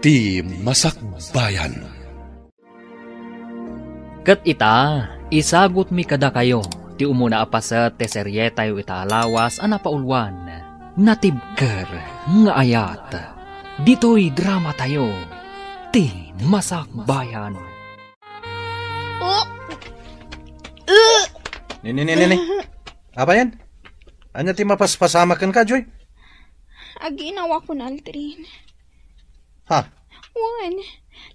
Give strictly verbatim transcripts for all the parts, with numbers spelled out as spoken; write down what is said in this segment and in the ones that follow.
Ti Masakbayan. Ket ita, isagutmi kadakayo ti umuna a paset ti serietayo ita a lawas a napauluan, Natibker nga Ayat. Ditoy dramatayo, Ti Masakbayan. Oh! Uh! Ni, ni, ni, ni, ni. Apayen? Ania ti mapaspasamak kenka, Joy? Aginawakon, Aldrin. Ha? Wen,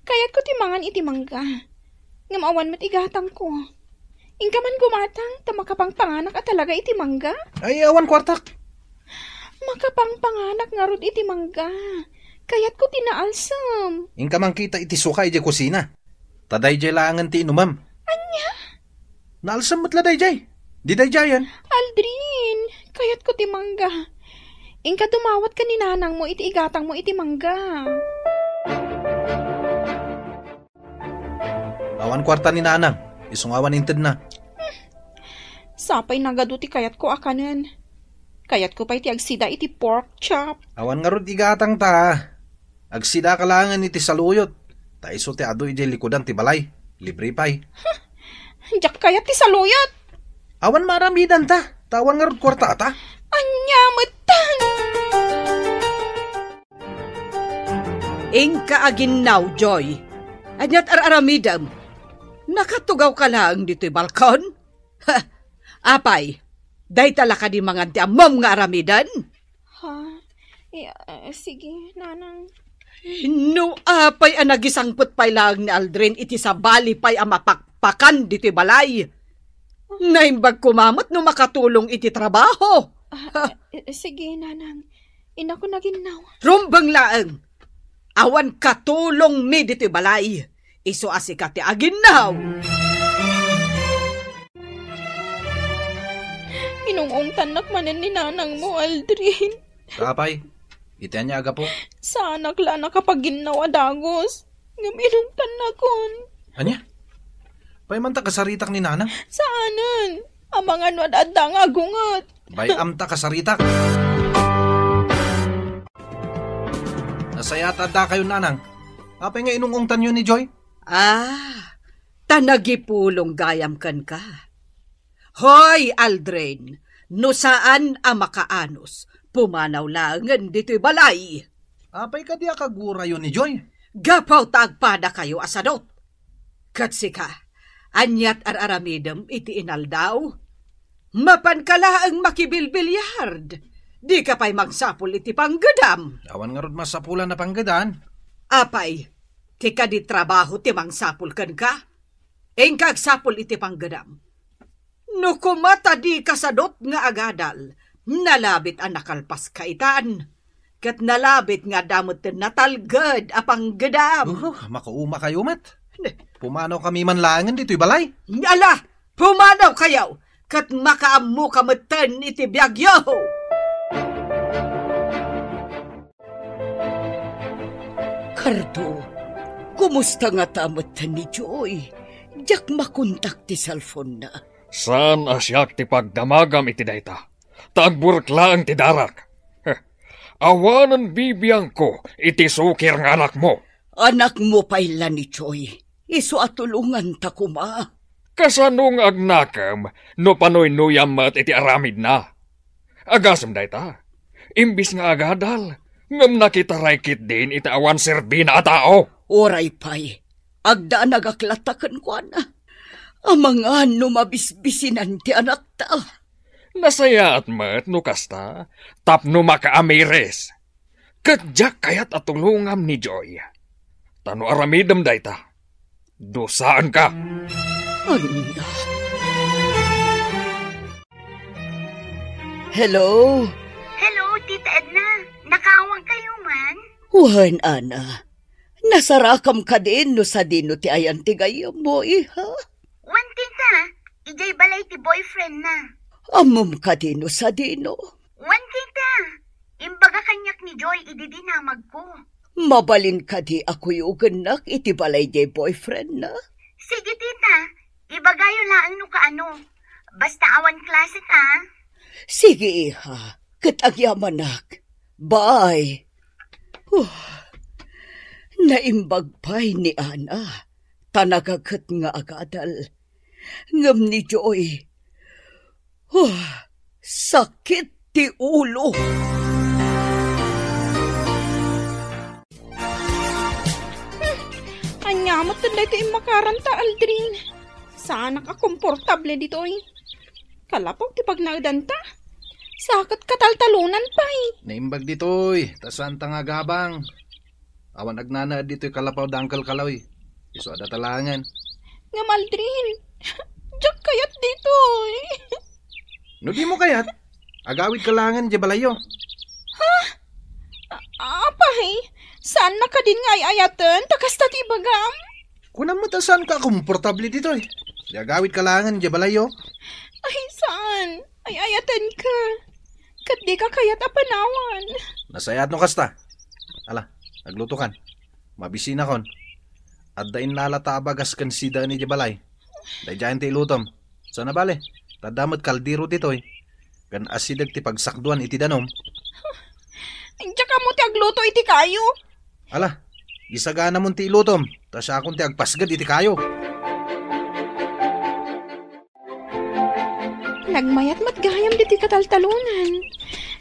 kayatko ti mangan iti mangga. Ngem awan met igatangko. Inka man gumatang ta makapangpanganak a talaga iti mangga? Ay, awan kuartak. Makapangpanganak ngarud iti mangga. Kayatko ti naalsem. Inka mangkita iti suka idiay kusina. Ta daydiay laengen ti inumem. Ania? Naalsem met la daydiay. Di daydiayen. Aldrin, kayatko ti mangga. Inka dumawat ken ni nanangmo iti igatangmo iti mangga. Awan kuarta ni nanang, isu nga awan intedna. Sapay nagadu ti kayatko a kanen. Kayatko pay ti agsida iti pork chop. Awan ngarud igatang ta. Agsidaka laengen iti saluyot, ta isu ti adu idiay likudan ti balay. Libre pay. Diak kayat ti saluyot. Awan maaramidan ta, ta awan ngarud kuarta ta. Ania metten? Inka aginnaw, Joy. Aniat ar-aramidem? Nakatugawka laeng ditoy balkon? Ha, apay, dayta la kadi mangan ti ammom nga aramiden? Ha? Eh, ah, sige, nanang. No apay a nagisangpet pay laeng ni Aldrin iti sabali pay a mapakpakan ditoy balay. Naimbag koma met no makatulong iti trabaho. Ah, eh, sige, nanang. Inako naginnaw. Rumbeng laeng. Awan katulongmi ditoy balay. Isu a sika ti aginnaw. Inung-ungtannak manen ni nanangmo, Aldrin. Apay, iti ania a gapu? Saanak la a nakapaginnaw a dagus. Ngem inungtannakon. Ania? Pay man ta kasaritak ni nanang? Saanen. Amangan no ad-adda nga agunget. Bay-am ta kasaritak. Nasayaat a dakayo, nanang. Apay nga inung-ungtanyo ni Joy? Ah, ta nagipulong gayam kenka. Hoy, Aldrin, no saan a makaanus, pumanaw laengen ditoy balay. Apay kadi a kagurayo ni Joy? Gapu ta agpadakayo a sadot. Ket sika, aniat ar-aramidem iti inaldaw? Mapanka laeng makibilbiliard. Dika pay mangsapul iti panggedam. Awan ngarud masapulan a panggedan. Apay, ti kadi trabaho ti mangsapul kenka? Inka agsapul iti panggedam. No koma ta dika sadot nga agadal, nalabit a nakalpaska itan. Ket nalabit nga adda metten natalged a panggedam. Uh, makaumakayo met. Ne. Pumanawkami man laengen ditoy balay. Ala, pumanawkayo, ket makaammoka metten iti biagyo. Cardo, kumusta ngata metten ni Joy? Diak makontak ti cellphone-na. Saan a siak ti pagdamagam iti dayta, ta agburek laeng ti darak. Heh, awanen bibiangko iti sukir nga anakmo. Anakmo pay la ni Joy. Isu a tulonganta koma. Kasano nga agnakem no panuynuyam met iti aramidna? Agasem dayta, imbis nga agadal, ngem nakitaray ketdin iti awan serbina a tao. Uray pay, agdanagak latta kenkuana. Amangan no mabisbisinan ti anakta. Nasayaat met no kasta, tapno makaamiris. Ket diak kayat a tulongam ni Joy. Ta no aramidem dayta, dusaenka. Ania? Hello? Hello, Tita Edna. Nakaawagkayo man? Wen, Ana. Nasarakam kadi no sadino ti ayan ti gayyemmo, iha? Wen, Tita. Idiay balay ti boyfriend-na. Ammom kadi no sadino? Wen, Tita. Imbaga kaniak ni Joy idi dinamagko. Mabalin kadi a kuyogennak iti balay diay boyfriend-na? Sige, Tita. Ibagayo laeng no kaano. Basta awan klase ta. Sige, iha. Ket agyamanak. Bye. Huh. ta imbag pay ni Ana, ta nagaget nga agadal. Ngem ni Joy, huh, sakit ti ulo. Hmm, ania met daytoy immakaranta, Aldrin? Saanak a komportable ditoy. Kalapaw ti pagnaedanta. Sa ket kataltalonan pay. Naimbag ditoy, ta saanta nga agabang. Awan agnanaed ditoy kalapaw da Uncle Kaloy. Isu a data laengen. Ngem Aldrin, diak kayat ditoy. No dimo kayat, agawidka laengen idiay balayyo. Ha? A-, apay, saanna kadin nga ay-ayaten ta kasta ti ibagam? Kunam met a saanka a komportable ditoy. Di agawidka laengen idiay balayyo. Ay, saan? Ay-ayatenka. Ket dika kayat a panawan. Nasayaat no kasta. Ala, aglutokan. Mabisinakon. Adda innalata a bagas ken sidaen idiay balay. Daydiayen ti ilutom. Saan a bale, ta adda met kaldero ditoy. Ken asideg ti pagsakduan iti danum. Diak ammo ti agluto iti kayo. Ala, isaganamon ti ilutom, ta siakon ti agpasged iti kayo. Nagmayat met gayam ditoy kataltalonan,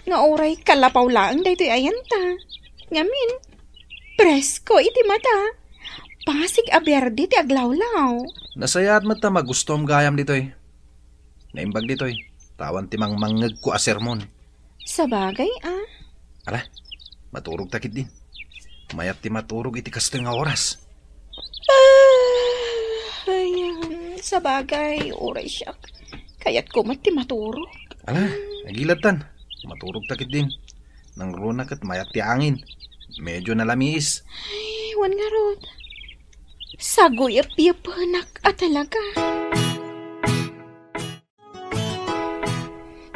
nga uray kalapaw laeng daytoy ayanta. Ngamin, presko iti mata. Pasig a berde ti aglawlaw. Nasayaat met ta magustuam gayam ditoy. Naimbag ditoy, ta awan ti mangmangngegko a sermon. Sabagay, a. Ala, maturog ta ketdin. Mayat ti maturog iti kastoy nga oras. Ah, ay, um, sabagay, uray siak. Kayatko met ti maturog. Ala, agiladtan. Maturog ta ketdin. Nangruna ket mayat ti angin. Medyo nalamiis. Ay, wen ngarud. Saguyep-yepenak a talaga.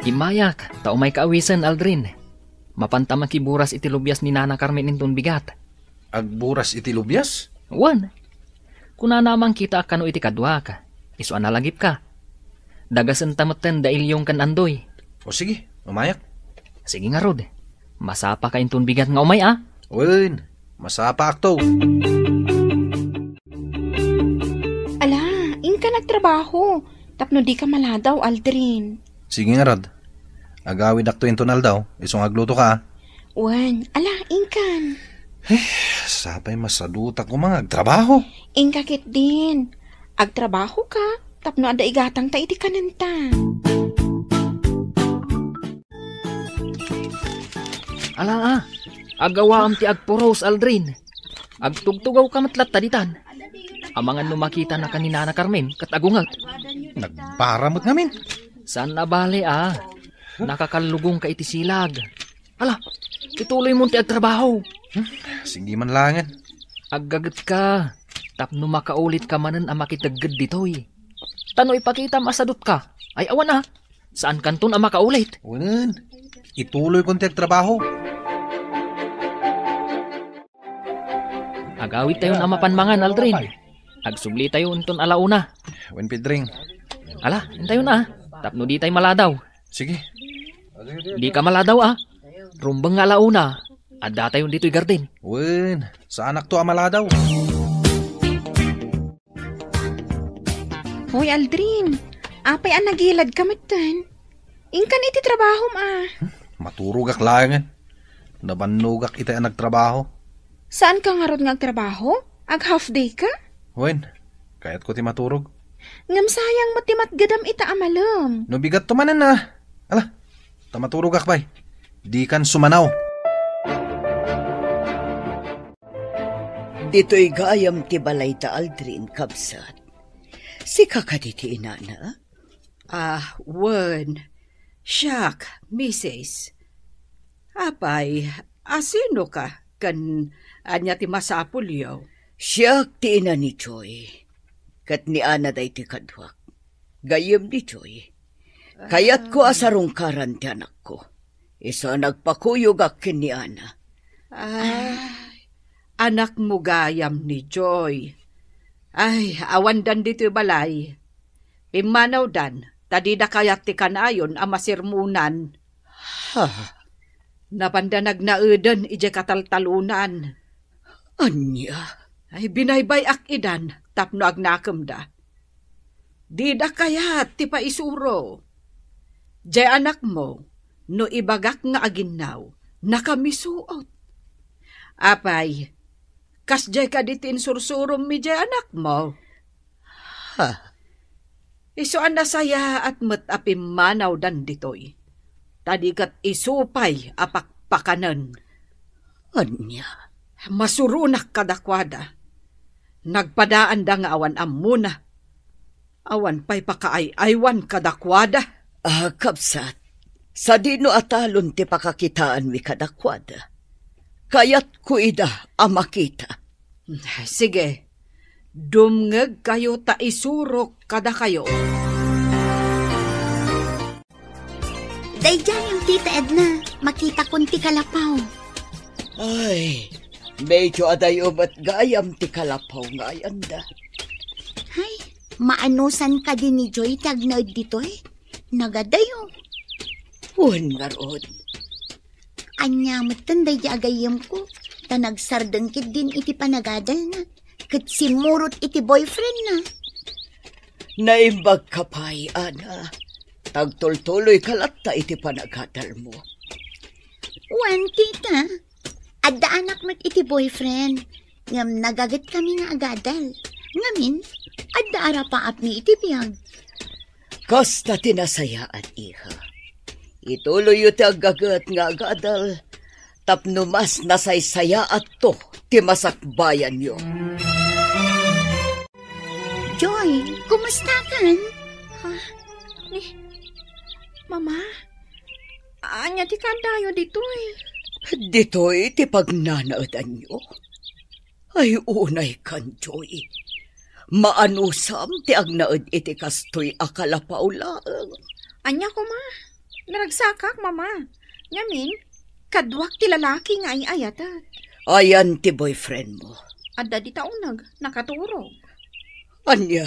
Immayak, ta umayka awisen, Aldrin. Mapanta makiburas iti lubias ni Nana Carmen inton bigat. Agburas iti lubias? Wen. Kunana a mangkitaak kano iti kaduak. Isu a nalagipka. Dagasenta metten da Ilyong ken Andoy. O sige, umayak. Sige ngarud. Masapaka inton bigat nga umay, a? Wen, masapaakto. Ala, inka nagtrabaho. Tapno dika maladaw, Aldrin. Sige ngarud. Agawidakto inton aldaw, isu nga aglutoka, a? Wen, ala, inkan. Eh, sapay masadutak koma nga agtrabaho. Inka ketdin. Agtrabahoka, tapno adda igatangta iti kanenta. Ala, a. Agawaam ti agpuros, Aldrin. Agtugtugawka met latta ditan. Amangan no makitanaka ni Nana Carmen ket agunget. Nagbara met ngamin. Saan a bale, a. Nakakallugongka iti silag. Ala, ituloymon ti agtrabaho. Hmm, sige man laengen. Aggagetka, tapno makaulitka manen a makitegged ditoy. Ta no ipakitam a sadutka, ay awan a, saankanton a makaulit. Wen, ituloykon ti agtrabaho. Agawidtayon a mapan mangan, Aldrin. Agsublitayo inton ala una. Wen, Pedring. Ala, intayon a, tapno ditay maladaw. Sige. Dika maladaw, a. Rumbeng nga ala una, addatayon ditoy garden. Wen, saanakto a maladaw. Hoy, Aldrin, apay a nagiladka metten? Inkan iti trabahom, a. Hmm, maturogak laengen. Nabannogak iti a nagtrabaho. Saanka ngarud nga agtrabaho? Ag-half day ka? Wen, kayatko ti maturog. Ngem sayang met ti matgedam ita a malem. No bigatto manen, a. Ala, ta maturogak pay. Dikan sumanaw. Ditoy gayam ti balayta, Aldrin, kabsat. Sika kadi ti inana? Ah, wen. Siak, misis. Apay, asinoka ken ania ti masapulyo? Siak ti ina ni Joy, ket ni Ana daytoy kaduak. Gayyem ni Joy, kayatko a sarungkaran ti anakko. Isu a nagpakuyogak ken ni Ana. Ay, anakmo gayam ni Joy. Ay, awandan ditoy balay. Pimmanawdan, ta dida kayat ti kanayon a masermonan. Ha? Napanda nagnaeden idiay kataltalonan. Ania? Ay, binaybay-ak idan tapno agnakemda. Dida kayat ti paisuro. Diay anakmo, no ibagak nga aginnaw, nakamisuot. Apay, kasdiay kadi ti insursurom idiay anakmo? Ha? Isu a nasayaat met a pimmanawdan ditoy. Ta di ket isu pay a pakpakanen. Ania? Masuronak kadakuada. Nagpadaanda nga awan ammona. Awan pay pakaay-aywan kadakuada. Ah, kabsat, sadino a talon ti pakakitaanmi kadakuada. Kayatko ida a makita. Sige, dumngegkayo ta isurok kadakayo. Daydiay, Tita Edna, makitakon ti kalapaw. Ay, medyo adayo met gayam ti kalapaw nga ayanda. Ay, maanusan kadi ni Joy ti agnaed ditoy? Nagadayo. Wen ngarud. Ania metten daydi a gayyemko, ta nagsardeng ketdin iti panagadalna, ket simmurot iti boyfriendna. Naimbagka pay, Ana. Tagtultuloyka latta iti panagadalmo. Wen, tita. Adda anak met iti boyfriend, ngem nagagetkami nga agadal. Ngamin, adda arapaapmi iti biag. Kasta ti nasayaat, iha. Ituloyyo ti aggaget nga agadal tapno mas nasaysayaatto ti masakbayanyo. Joy, kumusta kan? Ah, ni, Mama, ania ti kaadayo ditoy? Ditoy ti pagnanaedanyo? Ay, unay kan, Joy. Maanusam ti agnaed iti kastoy a kalapaw laeng. Ania koma? Naragsakak, Mama. Ngamin, kaduak ti lalaki nga ay-ayatek. Ayan ti boyfriend mo? Adda dita uneg, nakaturog. Ania?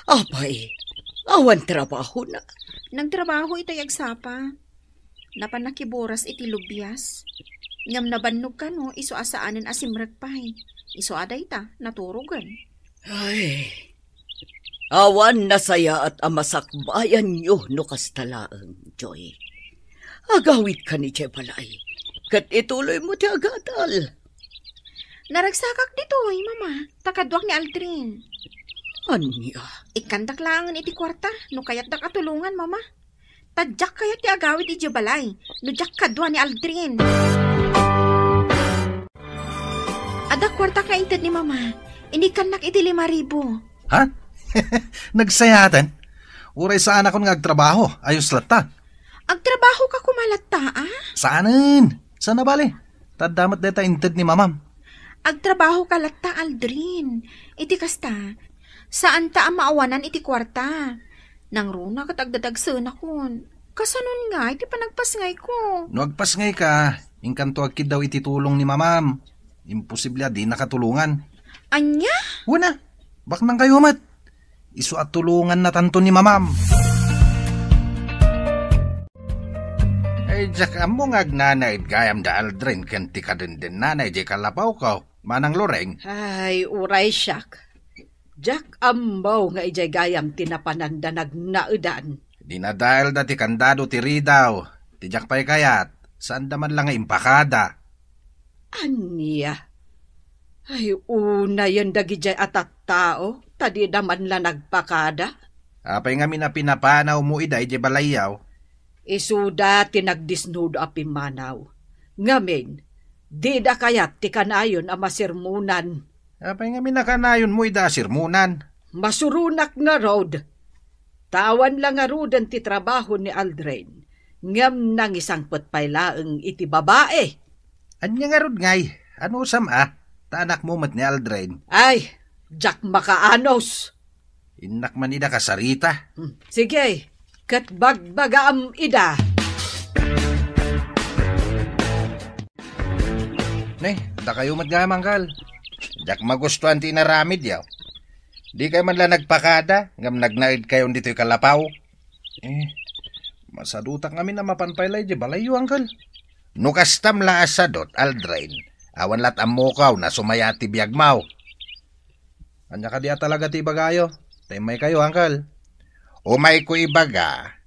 Apay, awan trabahona? Nagtrabaho itay agsapa. Napan nakiburas iti lubias. Ngem nabannog kano isu a saanen a simrek pay. Isu a dayta, naturogen. Ay, awan nasayaat a masakbayanyo no kasta laeng, Joy. Agawidka idiay balay, ket ituloymo ti agadal. Naragsakak ditoy, Mama, ta kaduak ni Aldrin. Ania? Ikkandak laengen iti kuarta no kayatdak a tulongan, Mama. Ta diak kayat ti agawid idiay balay no diak kadua ni Aldrin. Adda kuartak nga inted ni Mama. Inikkannak iti lima ribu. Ha? Nagsayaaten? Uray saanakon nga agtrabaho, ayos latta. Agtrabahoka koma latta, a? Saanen? Saan a bale? Ta adda met dayta inted ni Mamam. Agtrabahoka latta, Aldrin. Iti kasta, saanta a maawanan iti kuarta. Nangruna ket agdadagsenakon. Kasanon nga iti panagpasngayko? No agpasngayka, inkanto agkiddaw iti tulong ni Mamam. Imposible a dinaka tulongan. Ania? Wen a, baknangkayo met. Isu a tulongannatanto ni Mamam. Ay, diak ammo nga agnanaed gayam da Aldrin ken ti kadendennana idiay kalapawko, Manang Loreng. Ay, uray siak. Diak ammo nga idiay gayam ti napananda nagnaedan. Dinadaelda ti kandado ti ridaw. Ti diak pay kayat, saanda man la nga impakada. Ania? Ay, unayen dagidiay a tattao, ta dida man la nagpakada. Apay ngamin a pinapanawmo ida idiay balayyo? Isuda ti nagdisnudo a pimmanaw. Ngamin, dida kayat ti kanayon a masermonan. Apay ngamin a kanayonmo ida a sermonan? Masuronak ngarud. Ta awan la ngaruden ti trabaho ni Aldrin, ngem nangisangpet pay laeng iti babai. Ania ngarud ngay? Anusam a? Ta anakmo met ni Aldrin. Ay, diak makaanus. Innak man ida kasarita. Hmm, sige, ket bagbagaam ida. Ne, dakayo met gayam, anggal. Diak magustuan ti inaramidyo. Dikay man la nagpakada, ngem nagnaedkayon ditoy kalapaw. Eh, masadutak ngamin a mapan pay la idiay balayyo, anggal. No kastam la a sadut, Aldrin, Awan lat ammokaw no sumaya ti biagmo. Ania kadi a talaga ti ibagayo? Ta immaykayo, Uncle. Umayko ibaga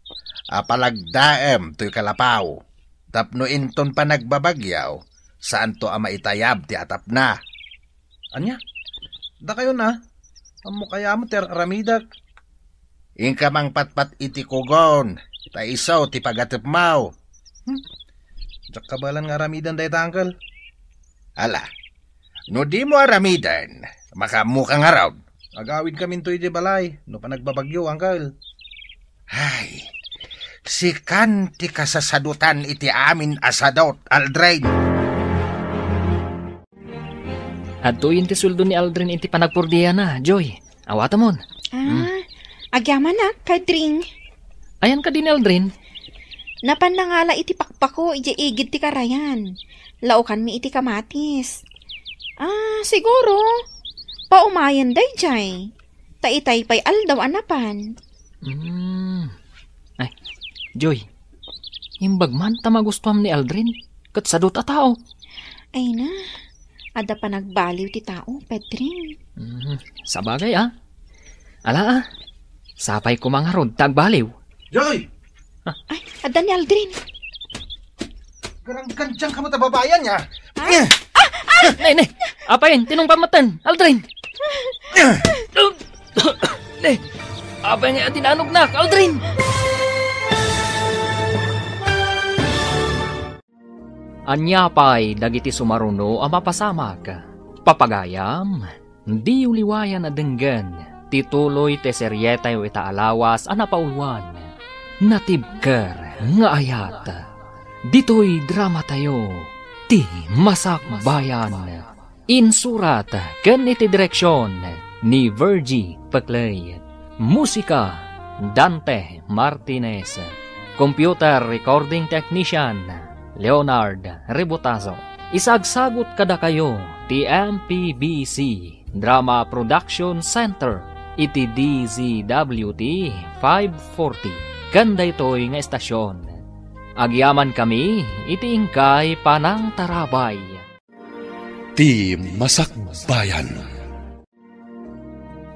a palagdaem toy kalapaw tapno inton panagbabagyo, saanto a maitayab ti atapna. Ania? Dakayo na? Ammok aya met ti ar-aramidek. Inka mangpatpat iti kugon, ta isu ti pagatepmo. Hmm? Diak kabaelan nga aramiden dayta, Uncle. Ala, no dimo aramiden, makaammoka ngarud. Agawidkaminto idiay balay, no panagbabagyo, Uncle. Ay, sikan ti kasasadutan iti amin a sadut, Aldrin. Adtoyen ti sueldo ni Aldrin iti panagpurdiana, Joy. Awatamon. Ah, Hmm. Agyamanak, Pedring. Ayan kadi ni Aldrin? Napan nangala iti pakpako idiay igid ti karayan. Laokanmi iti kamatis. Ah, siguro, paumayen daydiay. Ta itay pay aldaw a napan. Hmm. Ay, Joy, imbag man ta magustuam ni Aldrin, ket sadut a tao. Ay na, adda panagbaliw ti tao, Pedring. Hmm, sabagay, ah. Ala, ah. Sapay koma ngarud ta agbaliw. Joy! Ay, adda ni Aldrin. Garanggandiangka met a babai ania. Ay! Ne, ne. Apay, tinungpam metten, Aldrin. Ne. Apay nga adinanognak, Aldrin. Ania pay dagiti sumaruno a mapasamak? Papagayam, diyo liwayan a denggen ti tuloy ti serietayo ita a lawas a napauluan, Natibker nga Ayat. Ditoy dramatayo, ti Masakbayan. Insurat ken iti direksion ni Virgie Peclay. Musika, Dante Martinez. Computer recording technician, Leonard Rebotazo. Isagsagut kadakayo ti M P B C Drama Production Center iti D Z W T five forty ken daytoy nga estasion. Agyamankami iti inkay panangtarabay. Ti Masakbayan.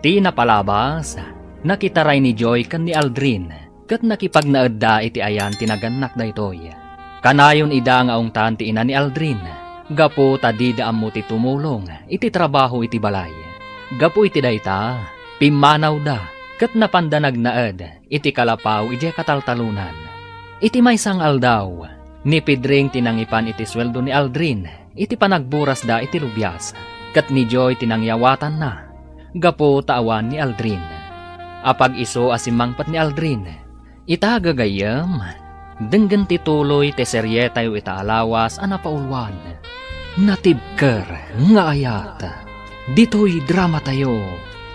Ti napalabas, nakitaray ni Joy ken ni Aldrin, ket nakipagnaedda iti ayan ti nagannak daytoy. Kanayon ida nga ungtan ti ina ni Aldrin, gapu ta dida ammo ti tumulong iti trabaho iti balay. Gapu iti dayta, pimmanawda ket napanda nagnaed iti kalapaw idiay kataltalonan. Iti maysa nga aldaw, ni Pedring ti nangipan iti sueldo ni Aldrin iti panagburasda iti lubias, ket ni Joy ti nangyawatanna gapu ta awan ni Aldrin. Apag-isu a simmangpet ni Aldrin, ita gagayyem, denggen ti tuloy ti serietayo ita a lawas a napauluan, Natibker nga Ayat. Ditoy dramatayo,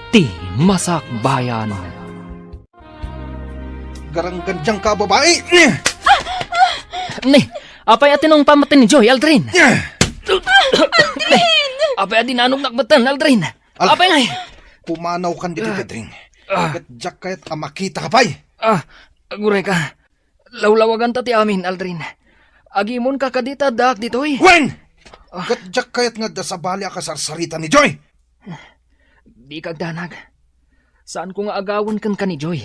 ti Masakbayan. Garanggandiangka a babai! Ne, apay a tinungpam metten ni Joy, Aldrin? Ne, apay a dinanognak metten, Aldrin? Ala, apay ngay? Pumanawkan ditoy, Pedring. Ah. Ket diak kayat a makitaka pay. Ah, agurayka. Lawlawaganta ti amin, Aldrin. Agimonka kadi ta addaak ditoy? Wen! Ah. Ket diak kayat nga adda sabali a kasarsarita ni Joy. Dika agdanag. Saanko nga agawen kenka ni Joy.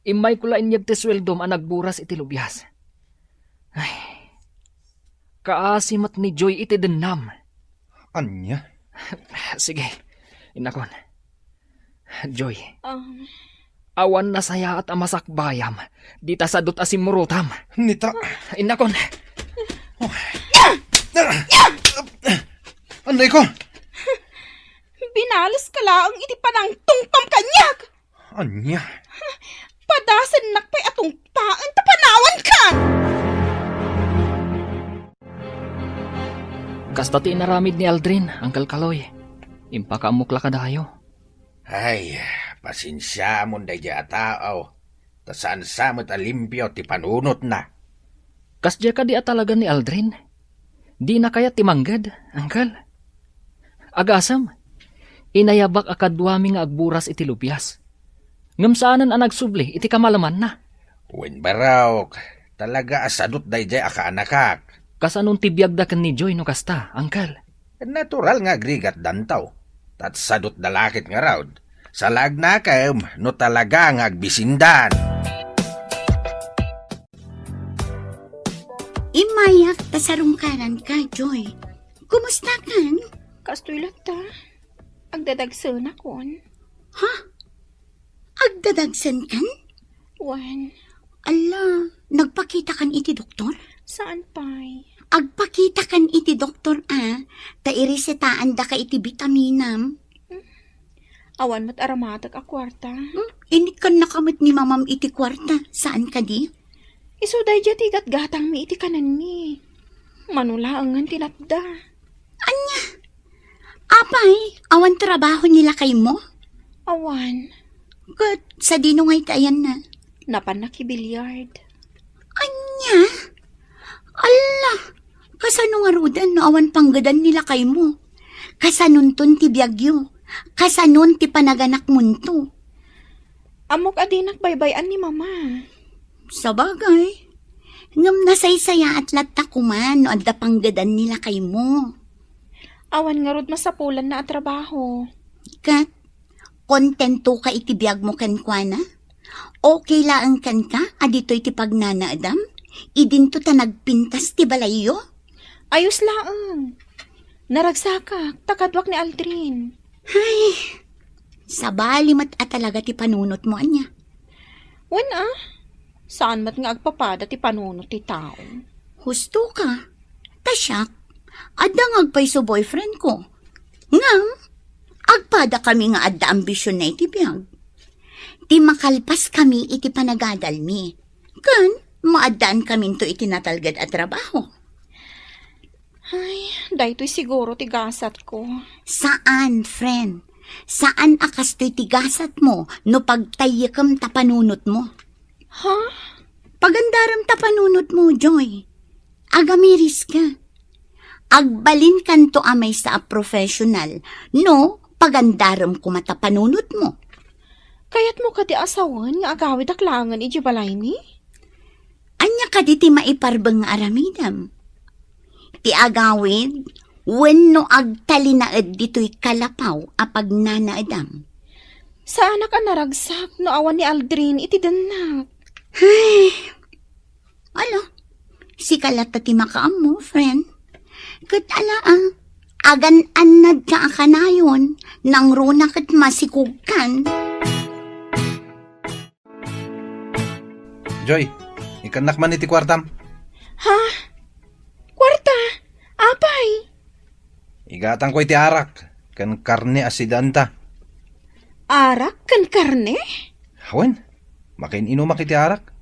Immayko la inyeg ti sueldom a nagburas iti lubias. Ay, kaasi met ni Joy iti dennam. Ania? Sige, innakon. Joy, Um, awan nasayaat a masakbayam dita sadut a simmurotam. Nita. Innakon. Anay ko. Binaleska laeng iti panangtungpam kaniak. Ania? Padasennak pay a tungpaen ta panawanka. Kasta ti inaramid ni Aldrin, Uncle Kaloy. Impakaammok la kadayo. Ay, pasensiamon daydiay a tao, ta saan sa met a limpio ti panunotna. Kasdiay kadi a talaga ni Aldrin? Dina kayat ti mangged, Uncle? Agasem, inayabak a kaduami nga agburas iti lubias. Ngem saanen a nagsubli iti kamalamanna. Wen barok, talaga a sadut daydiay a kaanakak. Kasanon ti biagda ken ni Joy no kasta, Uncle? Natural nga agrigatdanto. Tatsadot da lakit ngarud. Salagnakem no talaga nga agbisindan. Immayak ta sarungkaranka, Joy. Kumustakan? Kastoy latta. Agdadagsenakon. Ha? Agdadagsenkan? Wen. Alla, nagpakitakan iti doktor? Saan pay? Agpakitakan iti doktor, a, ta iresetaandaka iti bitaminam. Hmm. Awan met aramatek a kuarta. Hmm? Inikkannaka met ni mamam iti kuarta, saan kadi? Isu daydiay ti gatgatangmi iti kanenmi. Mano laengen ti natda. Ania? Apay, awan trabaho ni lakaymo? Awan. Ket sadino ngay ti ayanna? Napanna ki billiard. Ania? Alla, kasano ngaruden no awan panggedan ni lakaymo? Kasanonton ti biagyo? Kasanon ti panaganakmonto? Ammok a dinak baybay-an ni Mama. Sabagay. Ngem nasaysayaat latta koma no adda panggedan ni lakaymo. Awan ngarud masapulanna a trabaho. Ket, kontentoka iti biagmo kenkuana? Okay laeng kenka a ditoy ti pagnanaedam? Idinto ta nagpintas ti balayyo? Ayos laeng. Naragsakak, ta kaduak ni Aldrin. Ay, sabali met a talaga ti panunotmo, ania? Wen a, saan met nga agpapada ti panunot ti tao. Husto ka. Ta siak, adda nga agpayso boyfriend ko. Ngem, agpada kami nga adda ambisionna iti biag. Ti makalpas kami iti panagadalmi. Ken, maaddaan kaminto iti natalged a trabaho. Ay, daytoy siguro ti gasatko. Saan, friend. Saan a kastoy ti gasatmo no pagtayyekem ta panunotmo. Ha? Pagandarem ta panunotmo, Joy. Agamiriska. Agbalinkanto a maysa a professional no pagandarem koma ta panunotmo. Kayatmo kadi a sawen nga agawidak laengen idiay balaymi? Ania kadi ti maiparbeng nga aramidem? Ti agawid wenno agtalinaed ditoy kalapaw a pagnanaedam? Saanak a naragsak no awan ni Aldrin iti dennak. Ay, ala, sika latta ti makaammo, friend. Ket ala, a, agan-annadka a kanayon, nangruna ket masikogkan. Joy, ikkannak man iti kuartam. Ha? Kuarta? Apay? Igatangko iti arak ken karne a sidaanta. Arak ken karne? Wen, makin-inumak iti arak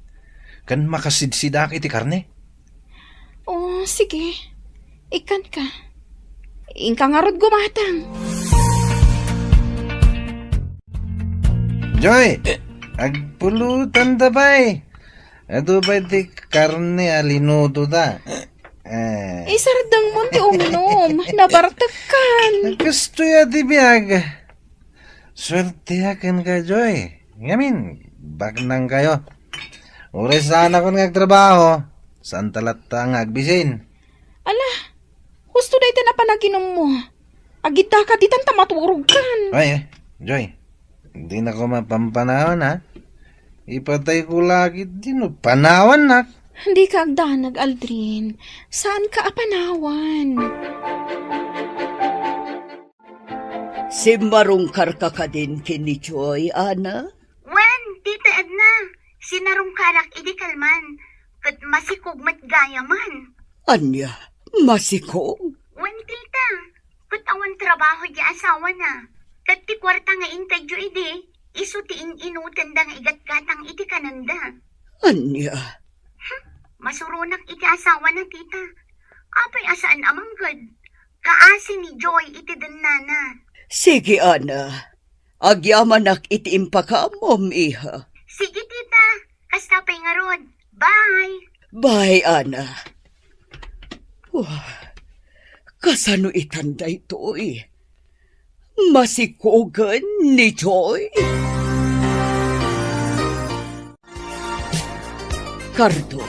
ken makasidsidaak iti karne. O, sige. Ikkanka. Inka ngarud gumatang. Joy, agpulotanta pay. Adu pay ti karne a linutoda. Eh. Isardengmon ti umnom. Nabartekkan. Kastoy a ti biag. Suerteak kenka, Joy. Ngamin, baknangkayo. Uray saanakon nga agtrabaho, saanta latta nga agbisin. Ala, husto dayta a panaginummo. Agiddaka ditan ta maturogkan. Ay, eh, Joy, dinako mapampanawan, ha? Ipatayko la ket dino panawannak. Dika agdanag, Aldrin. Saanka a panawan. Simmarungkarka kadin ken ni Joy, Ana? Wen, Tita Edna, sinarungkarak idi kalman, ket masikog met gayamen. Ania? Masikog? Wen, Tita, ket awan trabaho ti asawana. Ket ti kuarta nga intedyo idi, isu ti in-inutenda nga igatgatang iti kanenda. Ania? Hmm, masuronak iti asawana, Tita. Apay a saan a mangged? Kaasi ni Joy iti dennana. Sige, Ana. Agyamanak iti impakaammom, iha. Sige, Tita. Kasta pay ngarud. Bye. Bye, Ana. Wah, kasano itan daytoy? Masikogen ni Joy? Kardo,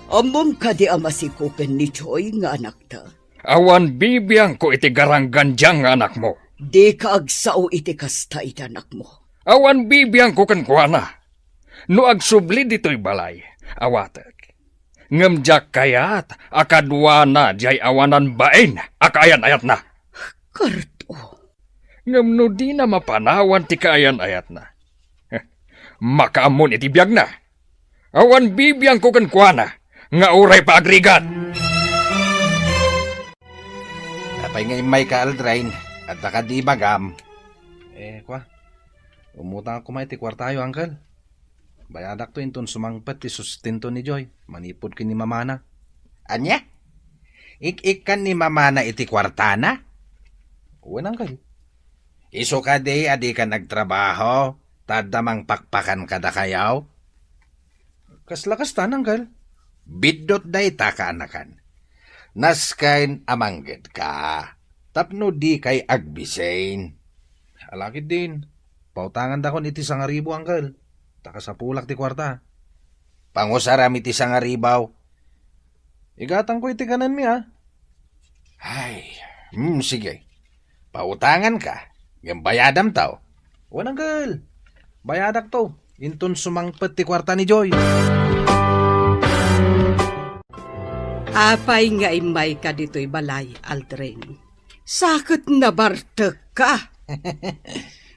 Ammom kadi a masikoken ni Joy nga anakta? Awan bibiangko iti garanggandia nga anakmo. Dika agsao iti kasta iti anakmo. Awan bibiangko kenkuana. No agsubli ditoy balay, awatek. Ngem diak kayat a kaduana diay awanan bain a kaayan-ayatna. Karto. Ngem no dina mapanawan ti kaayan-ayatna, makaammon iti biagna. Awan bibiangko kenkuana nga uray pa agrigat. Apay nga immayka, Aldrin? Adda kadi ibagam? Eh, kua, umutang koma iti kuartayo, Uncle. Bayadakto inton sumangpet ti sustento ni Joy manipud ken ni mamana. Ania? Ik-ikkan ni mamana iti kuartana? Wen, Uncle. Isu kadi a dikan agtrabaho, ta adda mangpakpakan kadakayo? Kasla kasta, Uncle. Biddut dayta, kaanakan. Nasken a manggedka tapno dikay agbisin. Ala ketdin, pautangandakon iti sangaribu, Uncle. Ta kasapulak ti kuarta. Pangusaram iti sangaribu. Igatangko iti kanenmi, a. Ay, hmm, sige. Pautanganka, ngem bayadamto. Wen, Uncle. Bayadakto inton sumangpet ti kuarta ni Joy. Apay nga immayka ditoy balay, Aldrin? Sa ket nabartekka.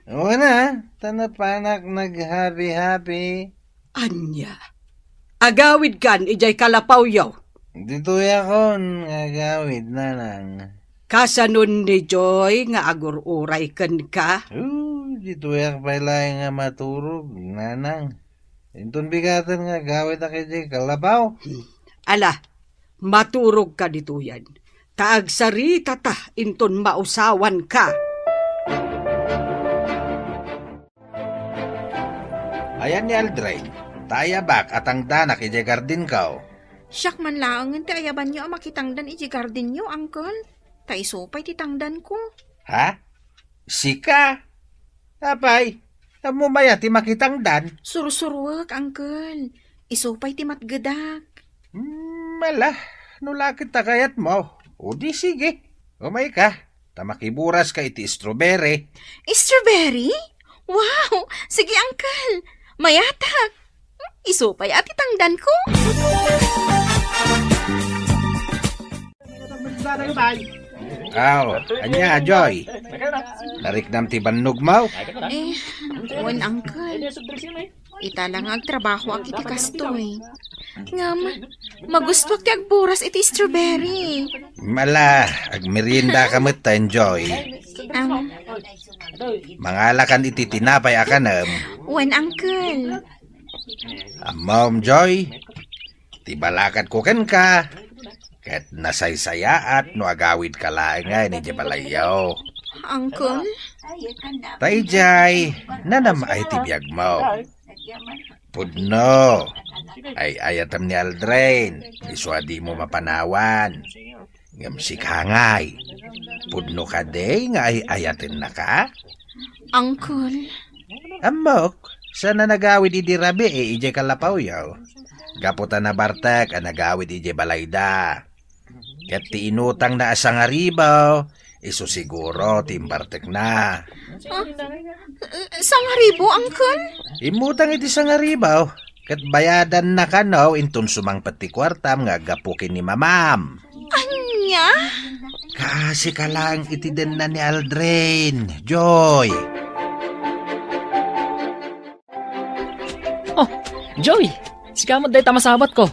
Wen a, ta napanak naghabi-habi. Ania? Agawidkan idiay kalapawyo? Ditoyakon nga agawid, nanang. Kasanon ni Joy nga agur-uray kenka? Oh, ditoyak pay laeng nga maturog, nanang. Inton bigaten nga agawidak idiay kalapaw. Hmm. Ala, maturogka ditoyen. Ta agsaritata inton mausawanka. Ayan ni Aldrin, ta ayabak a tangdanak idiay gardinko. Siak man laengen ti ayabanyo a makitangdan idiay gardinyo, Uncle. Ta isu pay ti tangdanko. Ha? Sika? Apay, ammom aya ti makitangdan? Sursuruek, Uncle. Isu pay ti matgedak. Hmm, ala, no la ket ta kayatmo, o di sige. Umayka, ta makiburaska iti strawberry. Strawberry? Wow! Sige, Uncle. Mayatak. Isu pay a ti tangdanko. Aw, ania, Joy? Nariknam ti bannogmo? Eh, wen, Uncle. Ita la nga agtrabahoak iti kastoy. Ngem, magustoak ti agburas iti strawberry. Ala, agmeriendaka metten, Joy. Am. Mangalakan iti tinapay a kanem. Wen, Uncle. Ammom, Joy, ti balakadko kenka, ket nasaysayaat no agawidka laengen idiay balayyo. Uncle? Ta idiay, nanam-ay ti biagmo. Pudno, ay-ayatem ni Aldrin, isu a dimo mapanawan. Ngem sika ngay, pudno kadi nga ay-ayatennaka? Uncle. Ammok, saan a nagawid idi rabii idiay kalapawyo. Gapu ta nabartek a nagawid idiay balayda. Ket ti inutangna a sangaribu, isu siguro ti imbartekna. Ah, sangaribu, Uncle? Immutang iti sangaribu, ket bayadanna kano inton sumangpet ti kuartam nga aggapu ken ni mamam. Ania? Kaasika laeng iti denna ni Aldrin, Joy. Oh, Joy! Sika met dayta masabatko.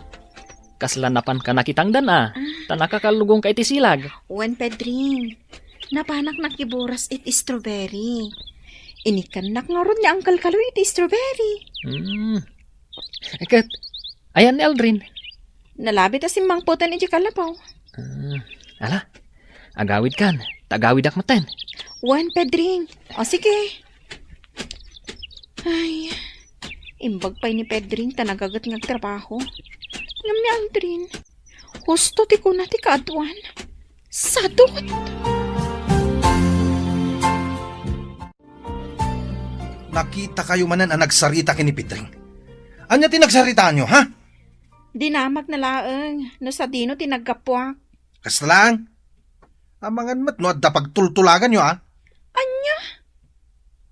Kasla napanka nakitangdan a, ta nakakalugongka iti silag. Wen, Pedring. Napanak nakiburas iti strawberry. Inikkannak ngarud ni Uncle Kaloy iti strawberry. Hmm. Ket, ayan ni Aldrin? Nalabit a simmangpeten iti kalapaw. Hmm. Ala, agawidkan, ta agawidak metten. Wen, Pedring. O, sige. Ay, imbag pay ni Pedring ta nagaget nga agtrabaho. Ngem ni Aldrin, husto ti kuna ti kaaduan. Sadut! Nakitakayo manen a nagsarita ken ni Pedring. Ania ti nagsaritaanyo, ha? Dinamagna laeng no sadino ti naggapuak. Kasta laeng. Amangan met no adda pagtultulaganyo, a? Ania?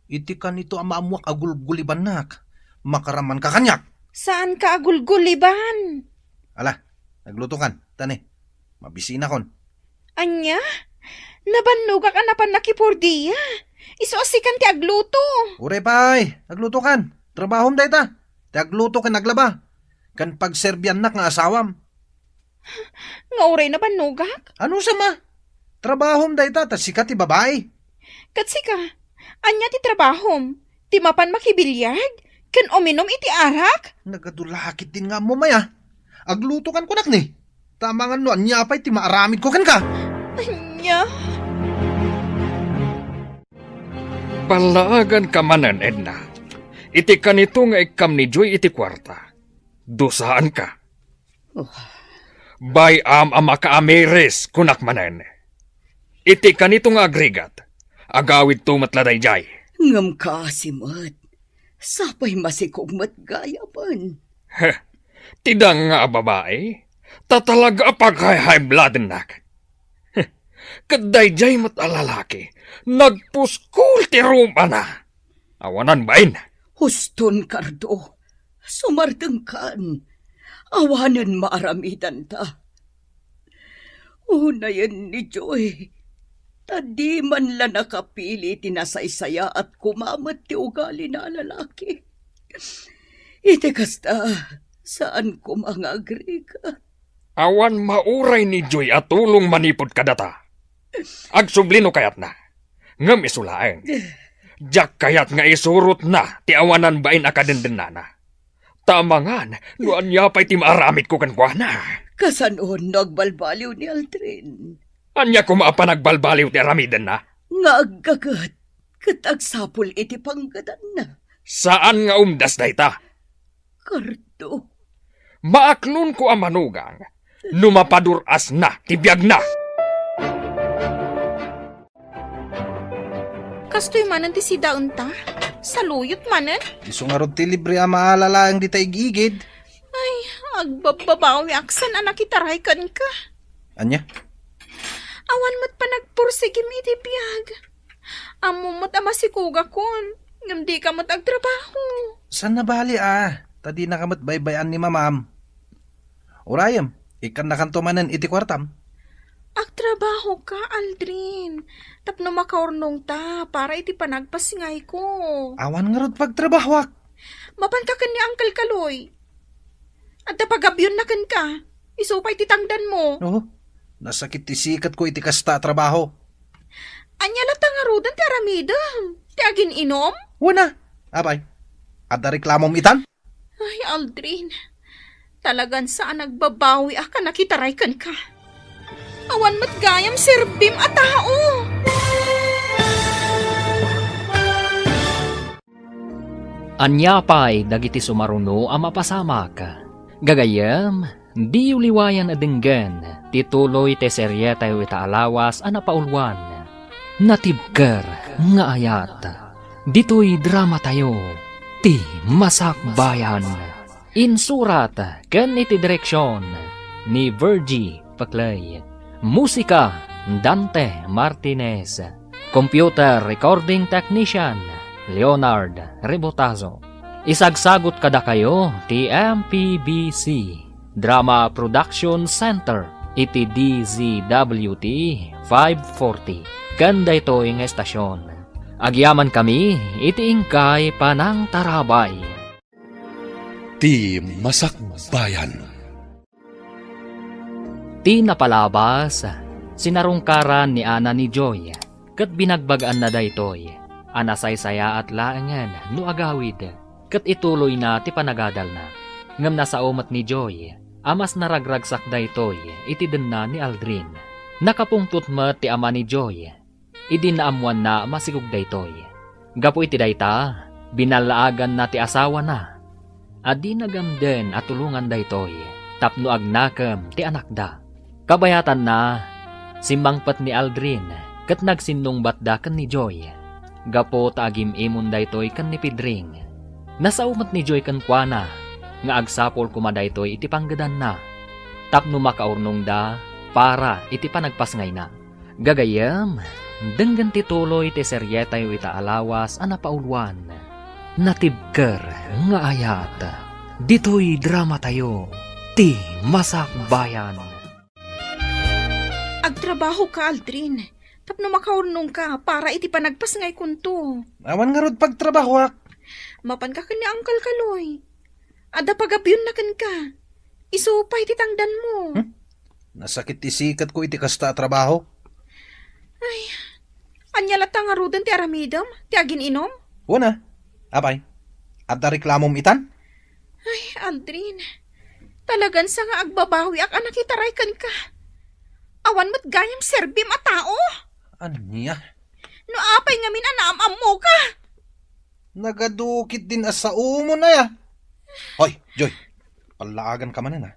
Iti kanito a maammoak a gulgulibannak, makaramanka kaniak. Saanka a gulguliban? Ala, naglutokan, tani. Mabisinakon. Ania? Nabannogak a napan nakipordia. Isu a sikan ti agluto. Uray pay, aglutokan. Trabahom dayta. Ti agluto ken aglaba. Ken pagserbiannak nga asawam. Nga uray nabannogak? Ano sama? Trabahom dayta, ta sika ti babai. Ket sika, ania ti trabahom? Ti mapan makibiliag? Ken uminum iti arak? Nagadu la ketdin nga ammom aya. Aglutokan kunak ni. Ta amangan no ania pay ti maaramidko kenka. Ania? Ballaaganka manen, Edna. Iti kanito nga ikkam ni Joy iti kuarta. Dusaanka. Oh. Bay-am a makaamiris, kunak manen. Iti kanito nga agrigat, agawidto met la daydiay. Ngem kaasi met, sapay masikog met gayamen. Heh, ti danga a babai, ta talaga a pag-high-high bloodnak. Heh, ket daydiay met a lalaki, nagpuskol ti rumana. Awanan bain. Huston, Cardo. Sumardengkan. Awanen maaramidanta. Unayen ni Joy, ta di man la nakapili ti nasaysayaat koma met ti ugalina a lalaki. Iti kasta, saan koma nga agrigat. Awan mauray ni Joy a tulong manipud kadata. Agsubli no kayatna. Ngem isu laeng, diak kayat nga isurotna ti awanan bain a kadendennana. Ta amangan no ania pay ti maaramidko kenkuana. Kasanon no agbalbaliw ni Aldrin? Ania koma a panagbalbaliw ti aramidenna? Nga aggaget ket agsapul iti panggedanna. Saan nga umdas dayta. Cardo. Maaklonko a manugang no mapadur-asna ti biagna. Kastoy manen ti sidaenta? Saluyot manen? Isu ngarud ti libre a maala laeng dita ig-igid. Ay, agbabbabawiak saan a nakitaray kenka. Ania? Awan met panagpursigim iti biag. Ammom met a masikogakon, ngem dika met agtrabaho. Saan a bali a, ta dinaka met baybay-an ni mamam. Urayem, ikkannakanto manen iti kuartam. Agtrabahoka, Aldrin, tapno makaurnongta para iti panagpasingayko. Awan ngarud pagtrabahoak. Mapanka ken ni Uncle Kaloy. Adda pagabionna kenka. Isu pay ti tangdanmo. Oo. Nasakit ti siketko iti kasta a trabaho. Ania latta ngaruden ti aramidem? Ti agin-inom? Wen a. Apay, adda reklamom itan? Ay, Aldrin. Talagan saan a nagbabawiak a nakitaray kenka. Awan met gayam serbim a tao. Ania pay dagiti sumaruno a mapasamak? Gagayyem, diyo liwayan a denggen ti tuloy ti serietayo ita a lawas a napauluan, Natibker nga Ayat. Ditoy dramatayo, Ti Masakbayan. Insurat ken iti direksion ni Virgie Paclay. Musika, Dante Martinez. Computer recording technician, Leonard Rebotazo. Isagsagut kadakayo ti M P B C Drama Production Center iti D Z W T five forty. Ken daytoy nga estasion, agyamankami iti inkay panangtarabay. Ti Masakbayan. Ti napalabas, sinarungkaran ni Ana ni Joy, ket binagbagaanna daytoy a nasaysayaat laengen no agawid, ket ituloyna ti panagadalna. Ngem nasao met ni Joy a mas naragragsak daytoy iti denna ni Aldrin. Nakapungtot met ti ama ni Joy idi naammoanna a masikog daytoy. Gapu iti dayta, binallaaganna ti asawana a di nagamden a tulongan daytoy tapno agnakem ti anakda. Kabayatanna, simmangpet ni Aldrin ket nagsinnungbatda ken ni Joy gapu ta agim-imon daytoy ken ni Pedring. Nasao met ni Joy kenkuana nga agsapul koma daytoy iti panggedanna tapno makaurnongda para iti panagpasngayna. Gagayyem, denggen ti tuloy ti serietayo ita a lawas a napauluan, Natibker nga Ayat. Ditoy dramatayo, ti Masakbayan. Agtrabahoka, Aldrin, tapno makaurnongka para iti panagpasngaykonto. Awan ngarud pagtrabahoak. Mapanka ken ni Uncle Kaloy. Adda pagabionna kenka. Isu pay ti tangdanmo. Hmm? Nasakit ti sikatko iti kasta a trabaho. Ay, ania latta ngaruden ti aramidem? Ti agin-inom? Wen a. Apay, adda reklamom itan? Ay, Aldrin, talagan sa nga agbabawiak a nakitaray kenka. Awan met gayam serbim a tao. Ania? No apay ngamin a naam-ammoka? Nagadukit din a saomon aya. Hoy, Joy, pallaaganka manen a.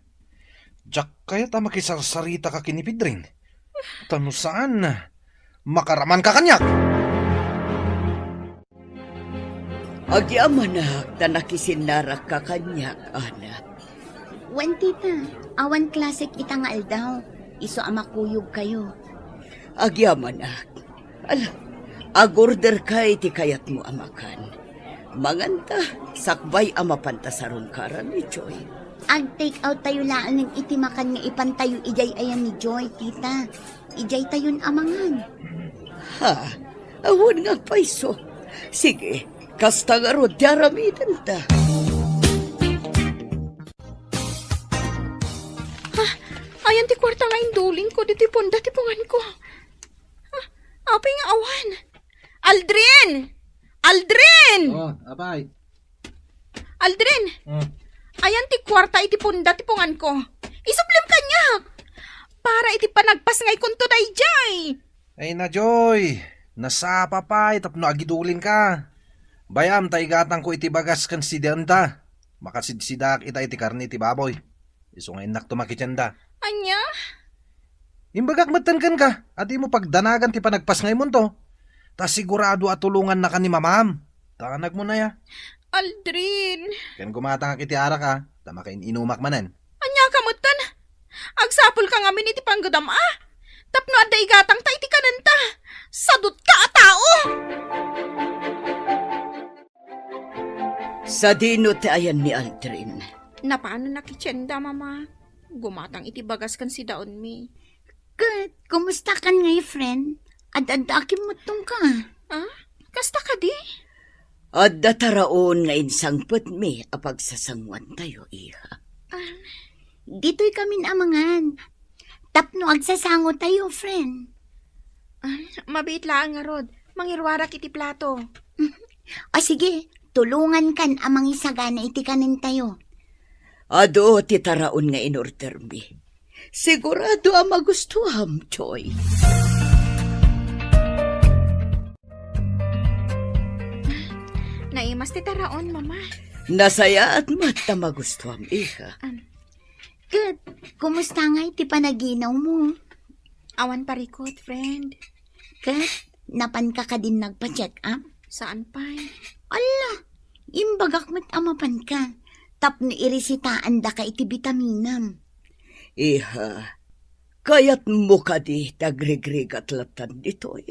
Diak kayat a makisarsarita ka ken ni Pedring. Ta no saan, makaramanka kaniak. Agyamanak ta nakisinnarakka kaniak, anak. Wen, tita, awan klasek ita nga aldaw. Isu a makuyogkayo. Agyamanak. Ala, agorderka iti kayatmo a makan. Manganta, sakbay a mapanta sarungkaran ni Joy. Ag-take out tayo laeng iti makan nga ipantayo idiay ayan ni Joy, tita. Idiay tayon a mangan. Ha? Awan nga agpayso. Sige, kasta ngarud ti aramidenta. Ha? Ayan ti kuarta nga indulingko ditoy punda ti punganko. Ha? Apay nga awan? Aldrin! Aldrin! Oh, apay. Aldrin! Hmm. Ayan ti kuarta iti punda ti punganko. Isublim kaniak! Para iti panagpasngaykonto daydiay! Ay na, Joy! Nasapa pay tapno agidulinka. Bay-am ta igatangko iti bagas ken sidaenta. Makasidsidaak ita iti karne ti baboy. Isu nga innakto makitienda. Ania? Imbagak metten kenka a dimo pagdanagan ti panagpasngaymonto. Ta sigurado a tulongannaka ni mamam. Ta anagmo na ya. Aldrin. Ken gumatangak iti arak a, ta makain-inumak manen. Ania ka metten? Agsapulka ngamin iti panggedam a. Tapno adda igatangta iti kanenta. Sadutka a tao! Sadino ti ayan ni Aldrin? Napanen a kitienda, Mama. Gumatang iti bagas ken sidaonmi. Ket, kumusta kan ngay, friend? Ad-adda a kimmuttongka. Ah? Kasta kadi? Adda taraon nga insangpetmi a pagsasangoantayo, iha. Ah. Ditoy kamin a mangan. Tapno agsasangotayo, friend. Ah, mabiit laeng ngarud. Mangiruarak iti plato. O sige, tulongankan a mangisagana iti kanentayo. Adu ti taraon nga inordermi. Sigurado a magustuam, Joy. Naimas ti taraon, Mama. Nasayaat met ta magustuam, iha. Am. Ket, kumusta ngay ti panaginawmo? Awan parikut, friend. Ket, napanka kadin nagpa-check up? Saan pay. Alla, imbagak met a mapanka, tapno irisitaandaka iti bitaminam. Iha, kayatmo kadi ti agrigrigat lattan ditoy?